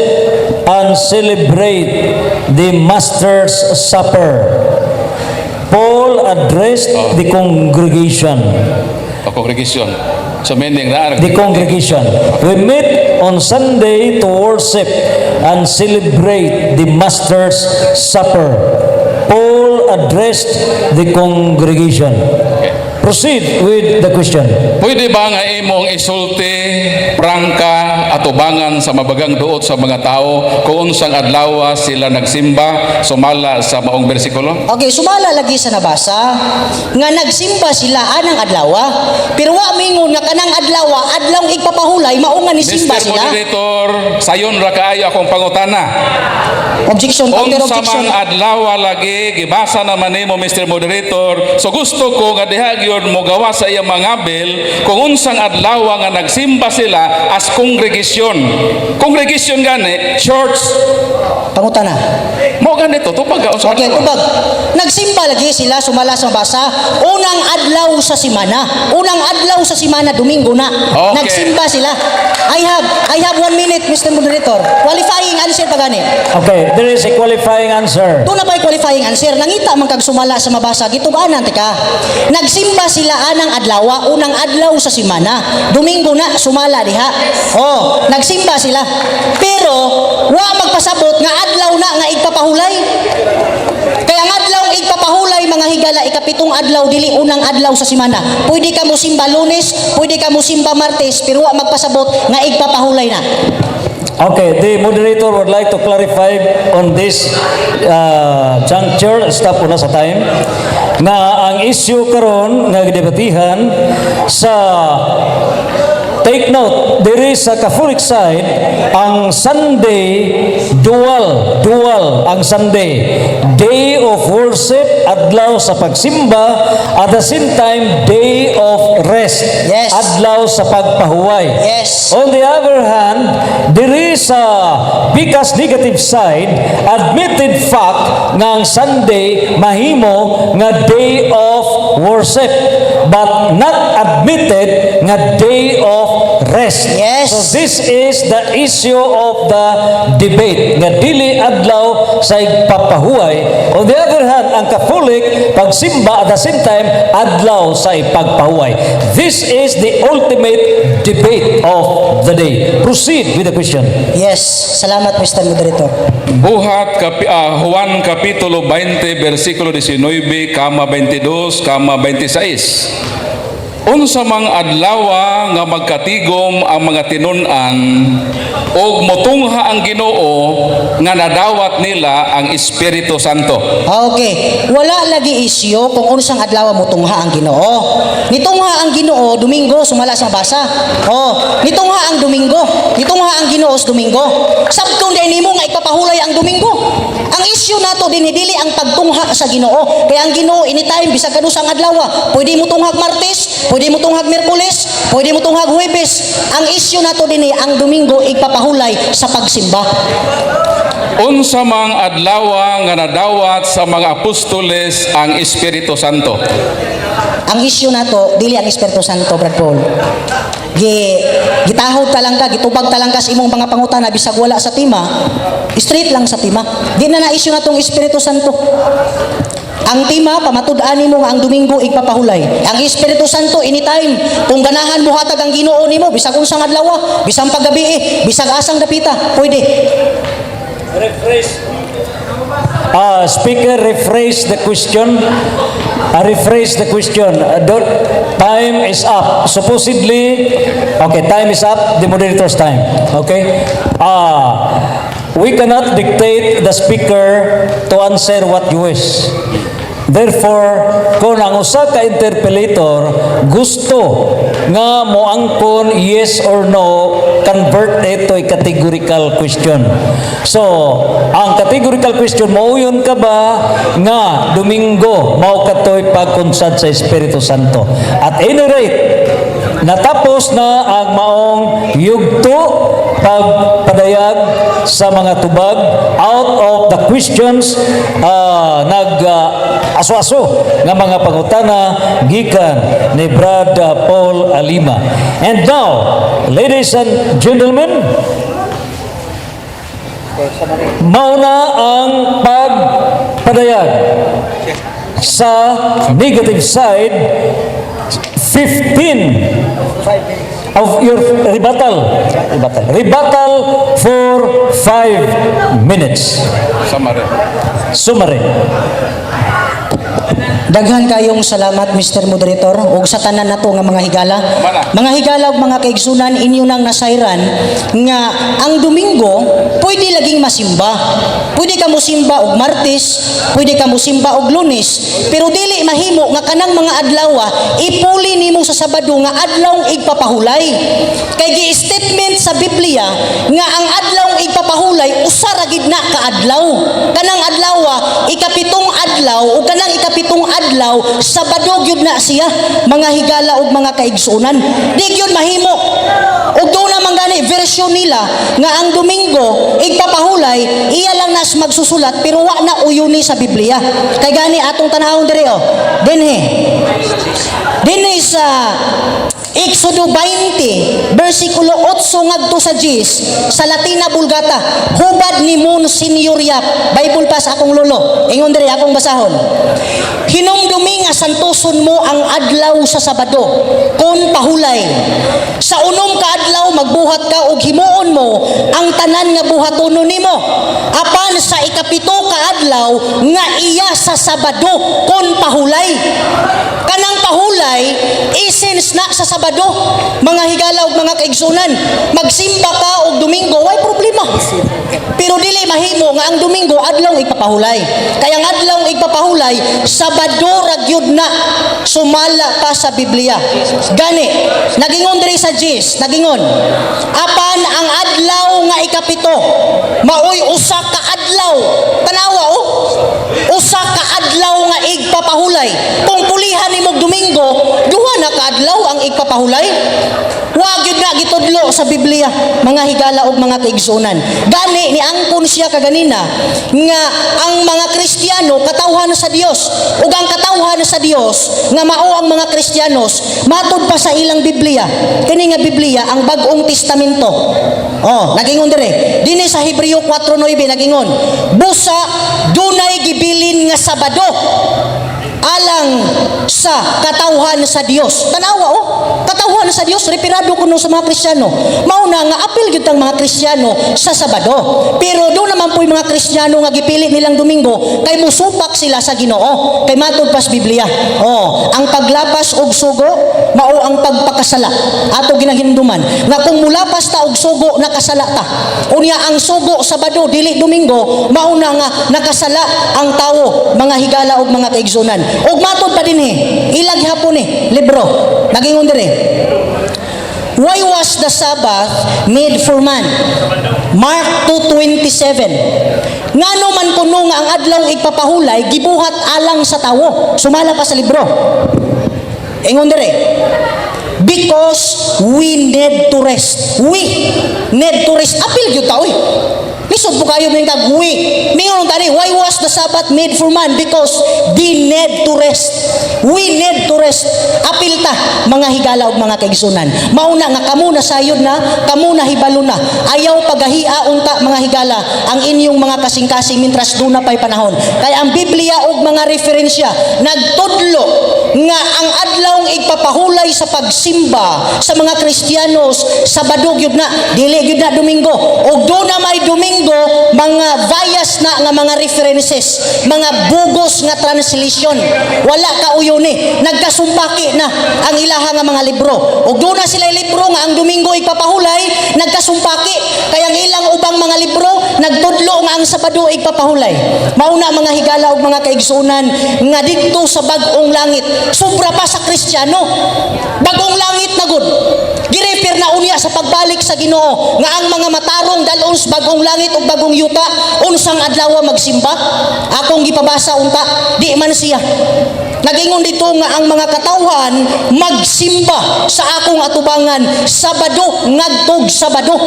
and celebrate the Master's Supper. Paul addressed the congregation. O congregation. So meaning na The congregation. We meet on Sunday to worship and celebrate the Master's Supper. Paul addressed the congregation. Okay. Proceed with the question. Pwede ba nga imong isulti, prangka, atubangan sa mabagang duot sa mga tao kung unsang adlaw sila nagsimba sumala sa maong bersikulo? Okay, sumala lagi sa nabasa nga nagsimba sila anang adlaw. Pero wa mingon nga kanang adlaw, adlaw igpapahulay mao nga nisimba Mr. sila. Moderator, sayon ra kaayo akong pangutana. Objection, counter Unsa objection. man adlaw lagi gibasa naman nimo, Mr. Moderator. So gusto ko nga diha gyud mo gawa sa iyang mga bill kung unsang adlaw nga nagsimba sila as congregation. Congregation gani, church. Pangutana. Mo ganito tupag ka unsa Okay, adlaw? tubag. Nagsimba lagi sila sumala sa basa unang adlaw sa simana. Unang adlaw sa simana, Domingo na. Okay. Nagsimba sila. I have 1 minute, Mr. Moderator. Qualifying answer pa gani. Okay, there is a qualifying answer. Doon na ba'y qualifying answer? Nangita man kag sumala sa mabasa, gitub-anan tika. Nagsimba sila anang adlawa, unang adlaw sa simana. Domingo na sumala diha. Oh, nagsimba sila. Pero wa magpasabot nga adlaw na nga igpapahulay. Kaya ang adlaw igpapahulay, mga higala, ikapitong adlaw, dili unang adlaw sa simana. Pwede ka mo simba Lunes, pwede ka mo simba Martes, pero wa magpasabot nga igpapahulay na. Okay, the moderator would like to clarify on this juncture, stop una sa time, nga ang issue karon nga gidebatihan sa, take note, there is sa Catholic side, ang Sunday, dual, dual ang Sunday. Day of worship, adlaw sa pagsimba, at the same time, day of rest. rest. Yes. Adlaw sa pagpahuway. Yes. On the other hand, there is a because negative side, admitted fact nga ang Sunday mahimo nga day of worship but not admitted nga day of rest. Yes. So this is the issue of the debate nga dili adlaw sa igpapahuway. On the other hand, ang Catholic pagsimba at the same time adlaw sa ipagpahuway. This is the ultimate debate of the day. Proceed with the question. Yes, salamat, Mr. Moderator. Buhat Juan kapitulo 20 versikulo 19 kama 22 kama 26. Unsa mang adlawa nga magkatigom ang mga tinun-an og motungha ang Ginoo nga nadawat nila ang Espiritu Santo? Okay, wala lagi isyu kung unsang adlaw mo tungha ang Ginoo. Nitungha ang Ginoo Domingo, sumala sa basa. Oh, nitungha ang Domingo. Nitungha ang Ginoo sa Domingo. Sabton diay nimo nga ipapahulay ang Domingo. Ang isyu nato dinhi dili ang pagtungha sa Ginoo. Kaya ang Ginoo anytime, bisag kanusang adlaw, pwede mo tunghag Martes, pwede mo tunghag Miyerkules, pwede mo tunghag Huwebes. Ang isyu nato dinhi, ang Domingo igpapahulay sa pagsimba. Unsa mang adlawa nga nadawat sa mga apostoles ang Espiritu Santo? Ang issue nato dili ang Espiritu Santo, Brad Paul. Gitahod ta lang ka, gitubag ta lang ka sa imong mga pangutana bisag wala sa tema. Straight lang sa tema. Di na na issue natong Espiritu Santo. Ang tema, pamatud-an nimo nga ang Domingo igpapahulay. Ang Espiritu Santo anytime kung ganahan mo hatag ang Ginoo nimo bisag unsang adlaw, bisag paggabi, bisag asang dapita, pwede. Rephrase. Speaker, rephrase the question. Rephrase the question. Time is up. Supposedly, okay, time is up. The moderator's time. Okay? We cannot dictate the speaker to answer what you wish. Therefore, kung ang usa ka interpellator gusto nga moangkon yes or no, convert it to a categorical question. So, ang categorical question, mauyon ka ba nga Domingo mao katoy pagkunsad sa Espiritu Santo? At any rate, natapos na ang maong yugto pagpadayag sa mga tubag out of the questions, nag aso-aso nga mga pangutana gikan ni Brad Paul Alima. And now, ladies and gentlemen, mauna ang pagpadayag sa negative side, 15 of your rebuttal. Rebuttal. Rebuttal for 5 minutes. Summary. Summary. Daghan kayong salamat, Mr. Moderator, ug sa tanan nato nga mga higala. Mana. Mga higala ug mga kaigsunan, inyo nang nasayran nga ang Domingo pwede laging masimba. Pwede ka mosimba og Martes, pwede ka mosimba og Lunes, pero dili mahimo nga kanang mga adlaw ipuli nimo sa Sabado nga adlaw igpapahulay. Kay gi-statement sa Biblia nga ang adlaw igpapahulay usa ra gid na ka adlaw. Kanang adlaw ikapitong adlaw, ug kanang ikapitong adlaw Sabado gyud na siya, mga higala ug mga kaigsunan. Di gyud mahimo. Ug doon naman gani version nila nga ang Domingo igpapahulay, iya lang nas magsusulat pero wa na uyuni sa Biblia. Kay gani atong tanawon diri oh. Dinhi. Dinhi sa Exodo 20, versikulo 8 ngadto sa 10, sa Latina Vulgata, hubad ni Monsignor Yap, Bible pa sa akong lolo. Ingon diri, akong basahon. "Hinumdumi nga santoson mo ang adlaw sa Sabado kon pahulay. Sa 6 ka adlaw magbuhat ka og himuon mo ang tanan nga buhatonon nimo. Apan sa 7 ka adlaw nga iya sa Sabado kon pahulay." Kanang pahulay, essence na sa Sabado. Mga higala ug mga kaigsunan, magsimba ka og Domingo, way problema. Pero dili mahimo nga ang Domingo adlaw igpapahulay. Kaya ang adlaw igpapahulay, Sabado ra gyud na, sumala pa sa Biblia. Gani, nagingon diri sa Jis, nagingon. "Apan ang adlaw nga 7, maoy usa ka adlaw." Tanawa oh. Usa ka adlaw nga igpapahulay. Kung pulihan nimo og Domingo, duha na ka adlaw. adlaw ang igpapahulay. Wa gyud na gitudlo sa Biblia, mga higala ug mga kaigsunan. Gani ni angkon siya kaganina nga ang mga Kristiyano katawhan sa Dios, ug ang katawhan sa Dios nga mao ang mga Kristiyanos, matud pa sa ilang Biblia. Kini nga Biblia ang Bag-ong Testamento. Oh, nagingon dire. Dinhi sa Hebreo 4:9 nagingon, "Busa dunay gibilin nga Sabado alang sa katawhan sa Dios." Tanawa oh, katawhan sa Dios, referado kuno sa mga Kristiyano. Mao na nga apil gyud ang mga Kristiyano sa Sabado. Pero do naman po'y mga Kristiyano nga gipili nilang Domingo kay musupak sila sa Ginoo. Kay matud pas Biblia. Oh, ang paglapas og sugo mao ang pagpakasala. Ato ginahinumduman nga kung mulapas ta og sugo, nakasala ta. Unya ang sugo Sabado, dili Domingo, mao na nga nakasala ang tawo, mga higala og mga kaigsunan. Ug matud pa dinhi, ilag hapon ni libro. Nagingon dire. Why was the Sabbath made for man? Mark 2:27. Ngano man kuno nga ang adlaw igpapahulay gibuhat alang sa tawo? Sumala pa sa libro. Ingon dire. Because we need to rest. We need to rest. Apil gyud ta oy. Lisod po kayo may kag we. Mingon tani, why was the Sabbath made for man? Because they need to rest. We need to rest. Apil ta, mga higala ug mga kaigsunan. Mauna nga kamo na sayod na, kamo na hibalo na. Ayaw pagahia unta, mga higala, ang inyong mga kasing-kasing mintras duna pay panahon. Kay ang Biblia ug mga referensya nagtudlo nga ang adlawng igpapahulay sa pagsimba sa mga Kristiyanos, Sabado gyud na, dili gyud na Domingo. Ug do na may Domingo, mga bias na nga mga references, mga bugos nga translation. Wala ka uyuni, nagkasumpaki na ang ilaha nga mga libro. Ug do na sila libro nga ang Domingo igpapahulay, nagkasumpaki kay ang ilang ubang mga libro nagtudlo nga ang Sabado igpapahulay. Mauna, mga higala ug mga kaigsunan, nga didto sa bag-ong langit, sobra pa sa Kristiyano. Bag-ong langit na gud. Girefer na unya sa pagbalik sa Ginoo nga ang mga matarong dalon sa bag-ong langit ug bagong yuta, unsang adlaw magsimba? Akong gipabasa unta, di man siya. Nagingon dito nga ang mga katawhan magsimba sa akong atubangan Sabado ngadtog Sabado.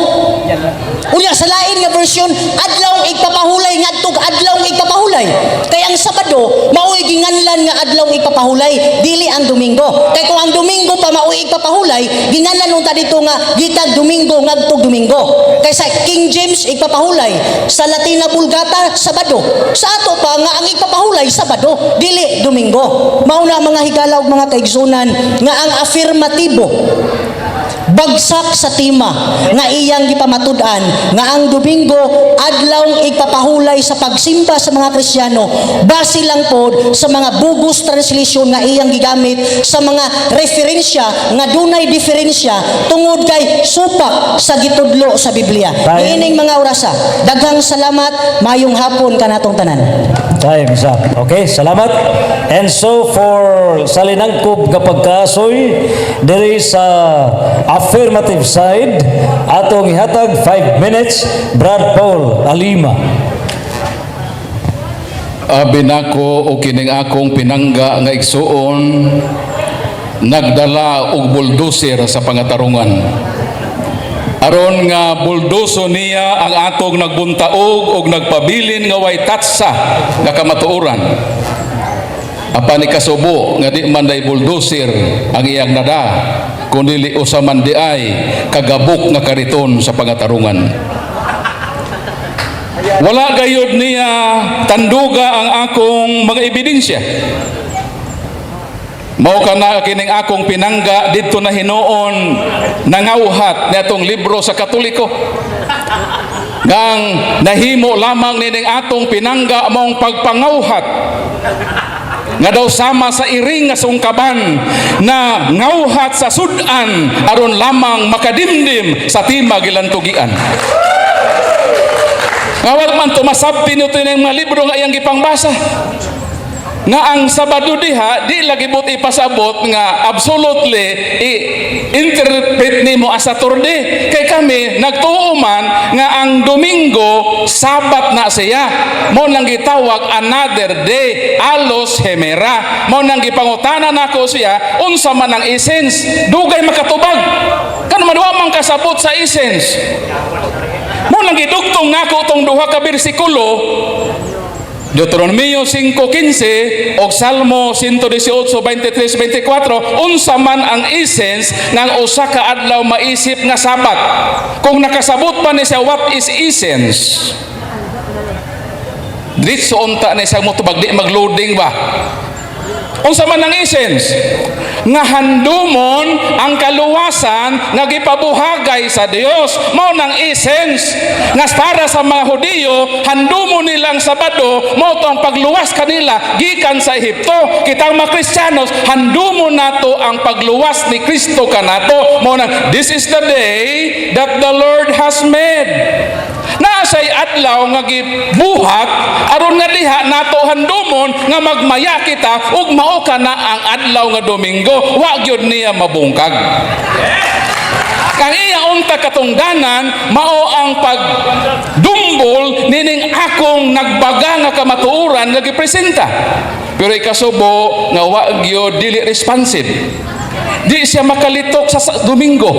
Unya sa lain nga version, adlaw igpapahulay ngadtog adlaw igpapahulay. Kay ang Sabado mao'y ginganlan nga adlaw igpapahulay, dili ang Domingo. Kay kung ang Domingo pa mao'y igpapahulay, ginganlan unta dito nga gitag Domingo ngadtog Domingo. Kay sa King James igpapahulay, sa Latina Vulgata Sabado. Sa ato pa nga ang igpapahulay Sabado, dili Domingo. Mao na, mga higala ug mga kaigsunan, nga ang afirmatibo bagsak sa tema nga iyang gipamatud-an nga ang Domingo adlaw igpapahulay sa pagsimba sa mga Kristiyano, base lang pod sa mga bugos translation nga iyang gigamit sa mga referensya nga dunay diferensya tungod kay supak sa gitudlo sa Biblia. Tayo. Niining mga orasa, daghang salamat, mayong hapon kanatong tanan. Time's up. Okay, salamat. And so for sa linangkob nga pagkaasoy, diri sa affirmative side, atong ihatag 5 minutes, Brad Paul Alima. Abi nako o kining akong pinangga nga igsuon nagdala og bulldozer sa pangatarungan. Aron nga buldoso niya ang atong nagbuntaog og nagpabilin nga way tatsa nga kamatuoran. Apan ikasubo nga di man day bulldozer ang iyang nada, kundi usa man di ay kagabok nga kariton sa pangatarungan. Wala gayud niya tanduga ang akong mga ebidensya. Mao kana kining akong pinangga didto na hinuon nangawhat niatong libro sa Katoliko. Ngang nahimo lamang nining atong pinangga maong pagpangawhat nga daw sama sa iring nga sungkaban na ngawhat sa sudan aron lamang makadimdim sa tima gilantugian. Nga wala man tumasabti nito ng mga libro nga iyang gipangbasa. Nga ang Sabado diha di lagi but ipasabot nga absolutely i-interpret nimo as Saturday. Kay kami nagtuo man nga ang Domingo Sabat na siya. Mao nang gitawag another day, allos hemera. Mao nang gipangutana nako siya unsa man ang essence. Dugay makatubag. Kano man wa man kasabot sa essence. Mao nang gidugtong nako tong duha ka bersikulo, Deuteronomio 5:15 o Salmo 118:23-24, unsa man ang essence ng usa ka adlaw maisip nga Sabat. Kung nakasabot pa ni siya what is essence, diretso unta ni siya motubag, di magloading ba. Unsa man ang essence? Nga handumon ang kaluwasan nga gipabuhagay sa Dios. Mao nang essence. Nga para sa mga Hudiyo, handumon nilang Sabado, mao to ang pagluwas kanila gikan sa Ehipto. Kitang mga Kristiyanos, handumon nato ang pagluwas ni Kristo kanato. Mao nang this is the day that the Lord has made. Naa say adlaw nga gibuhat aron nga diha nato handumon nga magmaya kita ug mao kana ang adlaw nga Domingo, wa gyud niya mabungkag. Kang iya unta katungdanan mao ang pagdumbol nining akong nagbaga nga kamatuoran nga gipresenta. Pero ikasubo nga wa gyud, dili responsive. Di siya makalitok sa Domingo.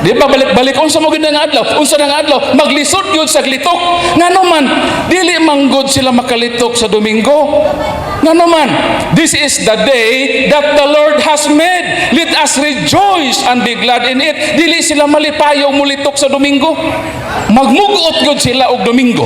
Di ba balik-balik unsa mo gyud nga adlaw? Unsa nga adlaw? Maglisod gyud sa litok. Ngano man dili manggod sila makalitok sa Domingo? Ngano man? This is the day that the Lord has made. Let us rejoice and be glad in it. Dili sila malipayong mulitok sa Domingo. Magmugot gyud sila og Domingo.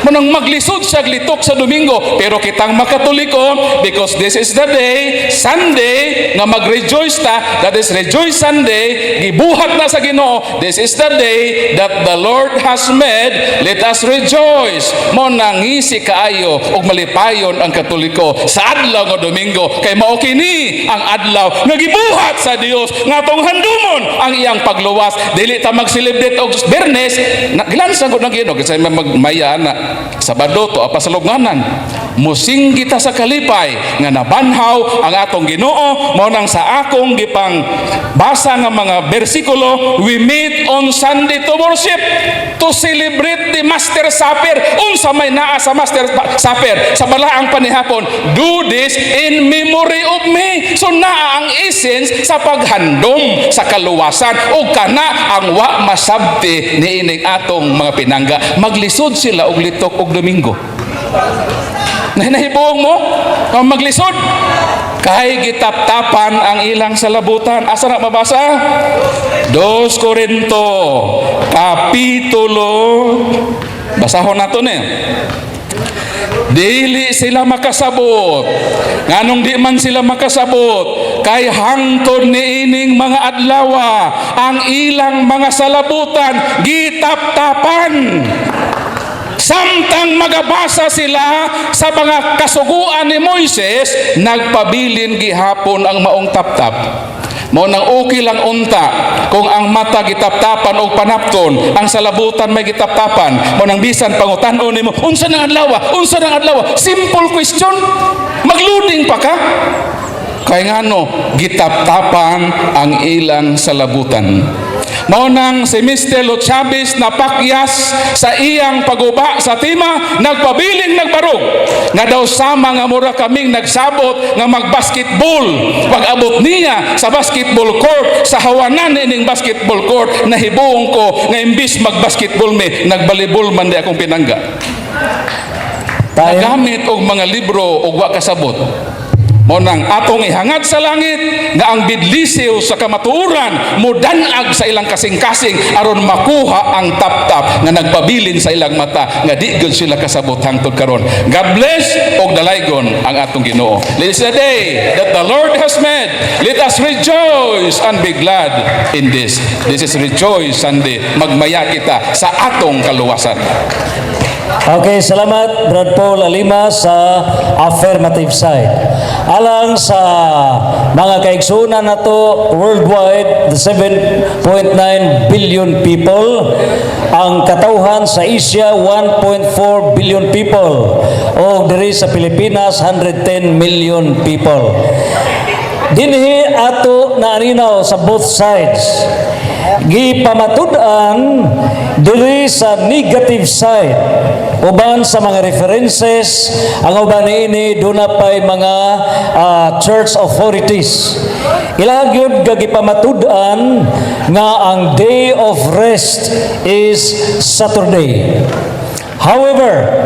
Manang maglisod siya litok sa Domingo. Pero kitang Makatoliko, because this is the day, Sunday, nga mag-rejoice ta, that is Rejoice Sunday, gibuhat na sa Ginoo, this is the day that the Lord has made, let us rejoice. Mao nangisi kaayo og malipayon ang Katoliko sa adlaw nga Domingo, kay mao kini ang adlaw nga gibuhat sa Dios nga atong handumon ang iyang pagluwas. Dili ta mag-celebrate og Biyernes, na gilansan ko ng Ginoo kasi magmaya na Sabado to apa sa lubnganan. Musinggi ta sa kalipay nga nabanhaw ang atong Ginoo. Mao nang sa akong gipang basa nga mga bersikulo, we meet on Sunday to worship, to celebrate the Master Supper. Unsa may naa sa Master Supper sa balaang panihapon? Do this in memory of me. So naa ang essence sa paghandom sa kaluwasan ug kana ang wa masabti niining atong mga pinangga. Maglisod sila og litok og Domingo. Nahibuong mo ang maglisod kay gitaptapan ang ilang salabutan. Asa na mabasa? 2 Korinto kapitulo, basahon nato ni. Dili sila makasabot. Nganong di man sila makasabot? Kay hangtod niining mga adlawa, ang ilang mga salabutan gitaptapan. Samtang magabasa sila sa mga kasuguan ni Moises, nagpabilin gihapon ang maong taptap. Mao nang okay lang unta kung ang mata gitaptapan og panapton, ang salabutan may gitaptapan. Mao nang bisan pangutan-on nimo, unsa nang adlaw? Unsa nang adlaw? Simple question. Magloading pa ka. Kay ngano gitaptapan ang ilang salabutan. Mao nang si Mr. Lo Chavez napakyas sa iyang paguba sa tema, nagpabiling nagbarog nga daw sama nga mura kaming nagsabot nga magbasketball. Pag-abot niya sa basketball court, sa hawanan ining basketball court, nahibuong ko nga imbis magbasketball me, nagbalibol man di akong pinangga. Time. Nagamit og mga libro og wa kasabot. Mao nang atong ihangad sa langit nga ang bidlisiw sa kamatuoran mudanag sa ilang kasing-kasing aron makuha ang taptap nga nagpabilin sa ilang mata nga di gyud sila kasabot hangtod karon. God bless og dalaygon ang atong Ginoo. This is the day that the Lord has made. Let us rejoice and be glad in this. This is Rejoice Sunday. Magmaya kita sa atong kaluwasan. Okay, salamat, Brad Paul Alima sa affirmative side. Alang sa mga kaigsunan nato worldwide, the 7.9 billion people, ang katawhan sa Asia 1.4 billion people, o diri sa Pilipinas 110 million people. Dinhi ato naaninaw sa both sides. Gipamatud-an diri sa negative side uban sa mga references, ang uban niini duna pay mga church authorities. Ilaha gyud gipamatud-an nga ang day of rest is Saturday. However,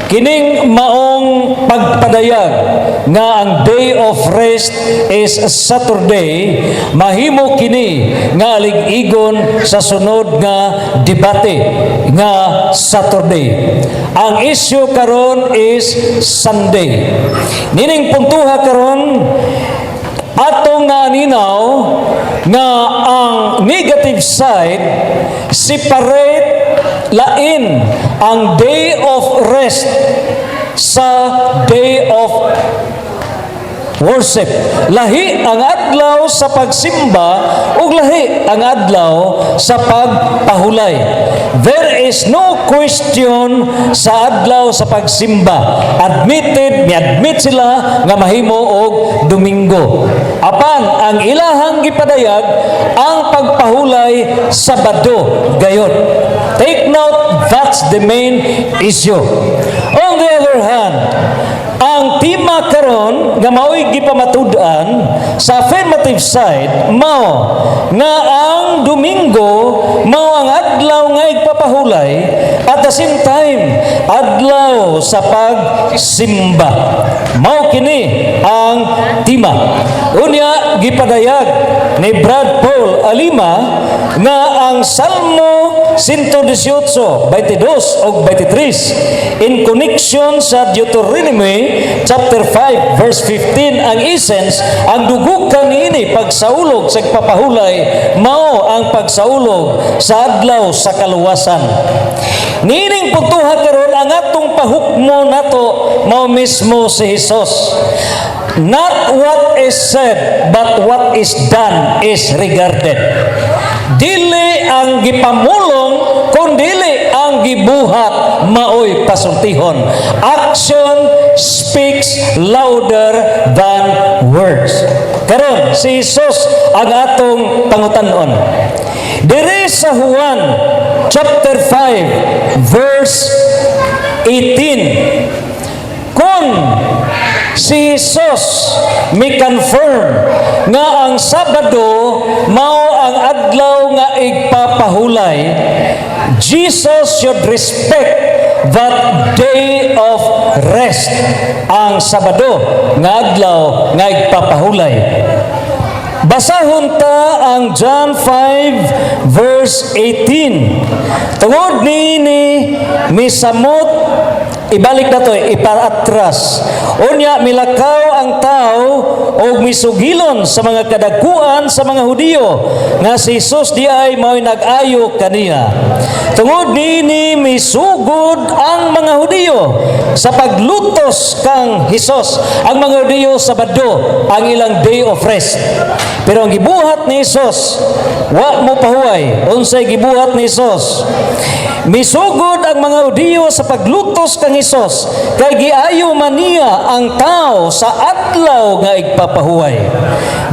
kining maong pagpadayag nga ang day of rest is Saturday, mahimo kini nga alig-igon sa sunod nga debate nga Saturday. Ang issue karon is Sunday. Nining puntuha karon, atong naaninaw nga ang negative side separate, lain ang day of rest sa day of worship. Lahi ang adlaw sa pagsimba ug lahi ang adlaw sa pagpahulay. There is no question sa adlaw sa pagsimba. Admitted, mi-admit sila nga mahimo og Domingo. Apan ang ilahang gipadayag, ang pagpahulay Sabado gayod. Take note, that's the main issue. On the other hand, ang tema karon nga mao'y gipamatud-an sa affirmative side mao nga ang Domingo mao ang adlaw nga igpapahulay, at the same time adlaw sa pagsimba. Mao kini ang tema. Unya gipadayag ni Brad Paul Alima nga ang Salmo 118, 22 ug 23 in connection sa Deuteronomy chapter 5 verse 15, ang essence, ang dugukan niini pagsaulog sa pagpapahulay mao ang pagsaulog sa adlaw sa kaluwasan. Niining puntuha karon, ang atong pahukmo nato mao mismo si Jesus. Not what is said but what is done is regarded. Dili ang gipamulong kundili ang gibuhat maoy pasultihon. Action speaks louder than words. Karon si Jesus ang atong pangutan-on. Diri sa Juan chapter 5 verse 18, kung si Jesus mi confirm nga ang Sabado mao ang adlaw nga igpapahulay, Jesus should respect that day of rest, ang Sabado nga adlaw nga igpapahulay. Basahon ta ang John 5 verse 18. Tungod niini misamot, ibalik na to, ipaatras. Unya milakaw ang tao og misugilon sa mga kadakuan sa mga Hudiyo nga si Jesus di ay mao'y nag-ayo kaniya. Tungod niini misugod ang mga Hudiyo sa paglutos kang Hesus. Ang mga Hudiyo, Sabado ang ilang day of rest. Pero ang gibuhat ni Hesus, wa mo pahuway. Unsay gibuhat ni Hesus? Misugod ang mga Hudiyo sa paglutos kang Hesus kay giayo man niya ang tao sa adlaw nga igpapahuway.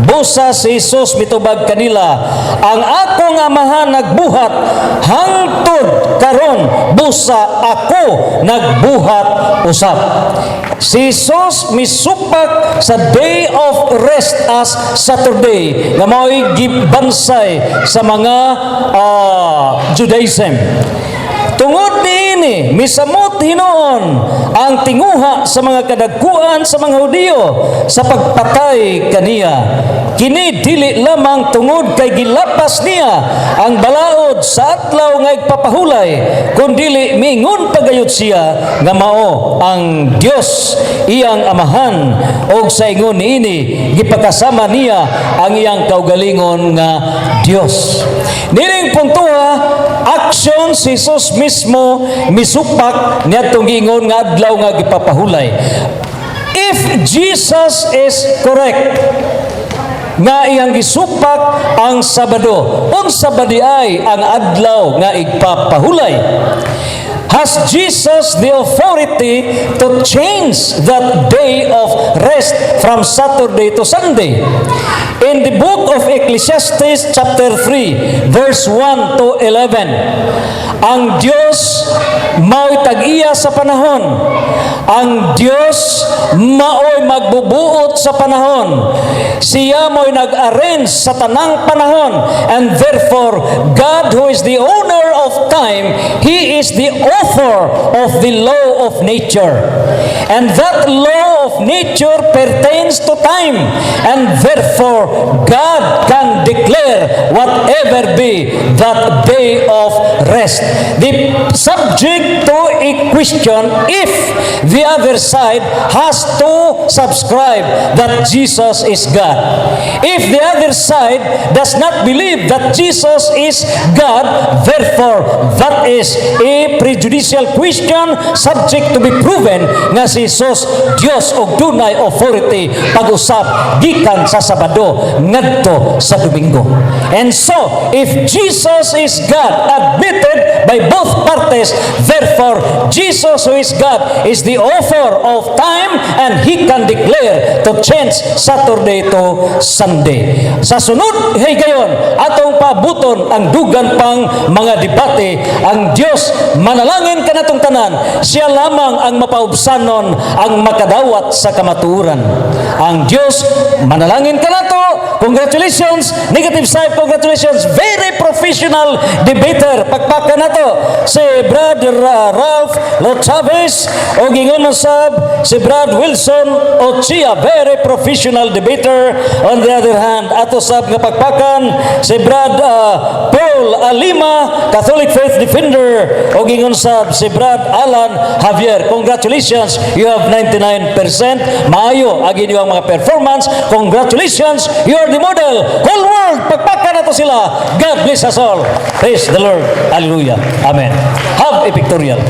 Busa si Hesus mitubag kanila, "Ang akong Amahan nagbuhat hangtod karon, busa ako nagbuhat usab." Si Jesus misupak sa day of rest as Saturday nga mao'y gibansay sa mga Judaism. Tungod niini, misamot hinuon ang tinguha sa mga kadagkuan sa mga Hudiyo sa pagpatay kaniya. Kini dili lamang tungod kay gilapas niya ang balaod sa adlaw nga igpapahulay, kundili miingon pagayot siya nga mao ang Dios iyang Amahan og sa ingon niini gipakasama niya ang iyang kaugalingon nga Dios. Nining puntuha, action, si Jesus mismo misupak niadtong giingon nga adlaw nga gipapahulay. If If Jesus is correct, nga iyang gisupak ang Sabado, unsa ba diay ang adlaw nga igpapahulay? Has Jesus the authority to change that day of rest from Saturday to Sunday? In the book of Ecclesiastes chapter 3 verse 1 to 11, ang Dios mao'y tag-iya sa panahon. Ang Dios mao'y magbubuot sa panahon. Siya mo'y nag-arrange sa tanang panahon, and therefore God, who is the owner of time, He is the author of the law of nature. And that law of nature pertains to time. And therefore, God can declare whatever be that day of rest. The subject to a question if the other side has to subscribe that Jesus is God. If the other side does not believe that Jesus is God, therefore, that is a prejudicial question subject to be proven nga si Jesus Dios og dunay authority pag-usab gikan sa Sabado ngadto sa Domingo. And so, if Jesus is God, admitted by both parties, therefore, Jesus, who is God, is the author of time and He can declare to change Saturday to Sunday. Sa sunod, higayon, atong paabuton ang dugang pang mga debate. Ang Dios manalangin kanatong tanan. Siya lamang ang mapaubsanon, ang makadawat sa kamatuoran. Ang Dios manalangin kanato. Congratulations, negative side, congratulations. Very professional debater. Pakpakan nato si Brother Ralph Lo Chavez o ingon sab si Brad Wilson Ochia, very professional debater. On the other hand, ato sab nga pakpakan si Brad Paul Alima, Catholic Faith Defender, o ingon sab si Brad Alan Javier. Congratulations, you have 99%. Maayo ang inyong mga performance. Congratulations, you are the model. Whole world, pakpakan nato sila. God bless us all. Praise the Lord. Hallelujah. Amen. Have a pictorial.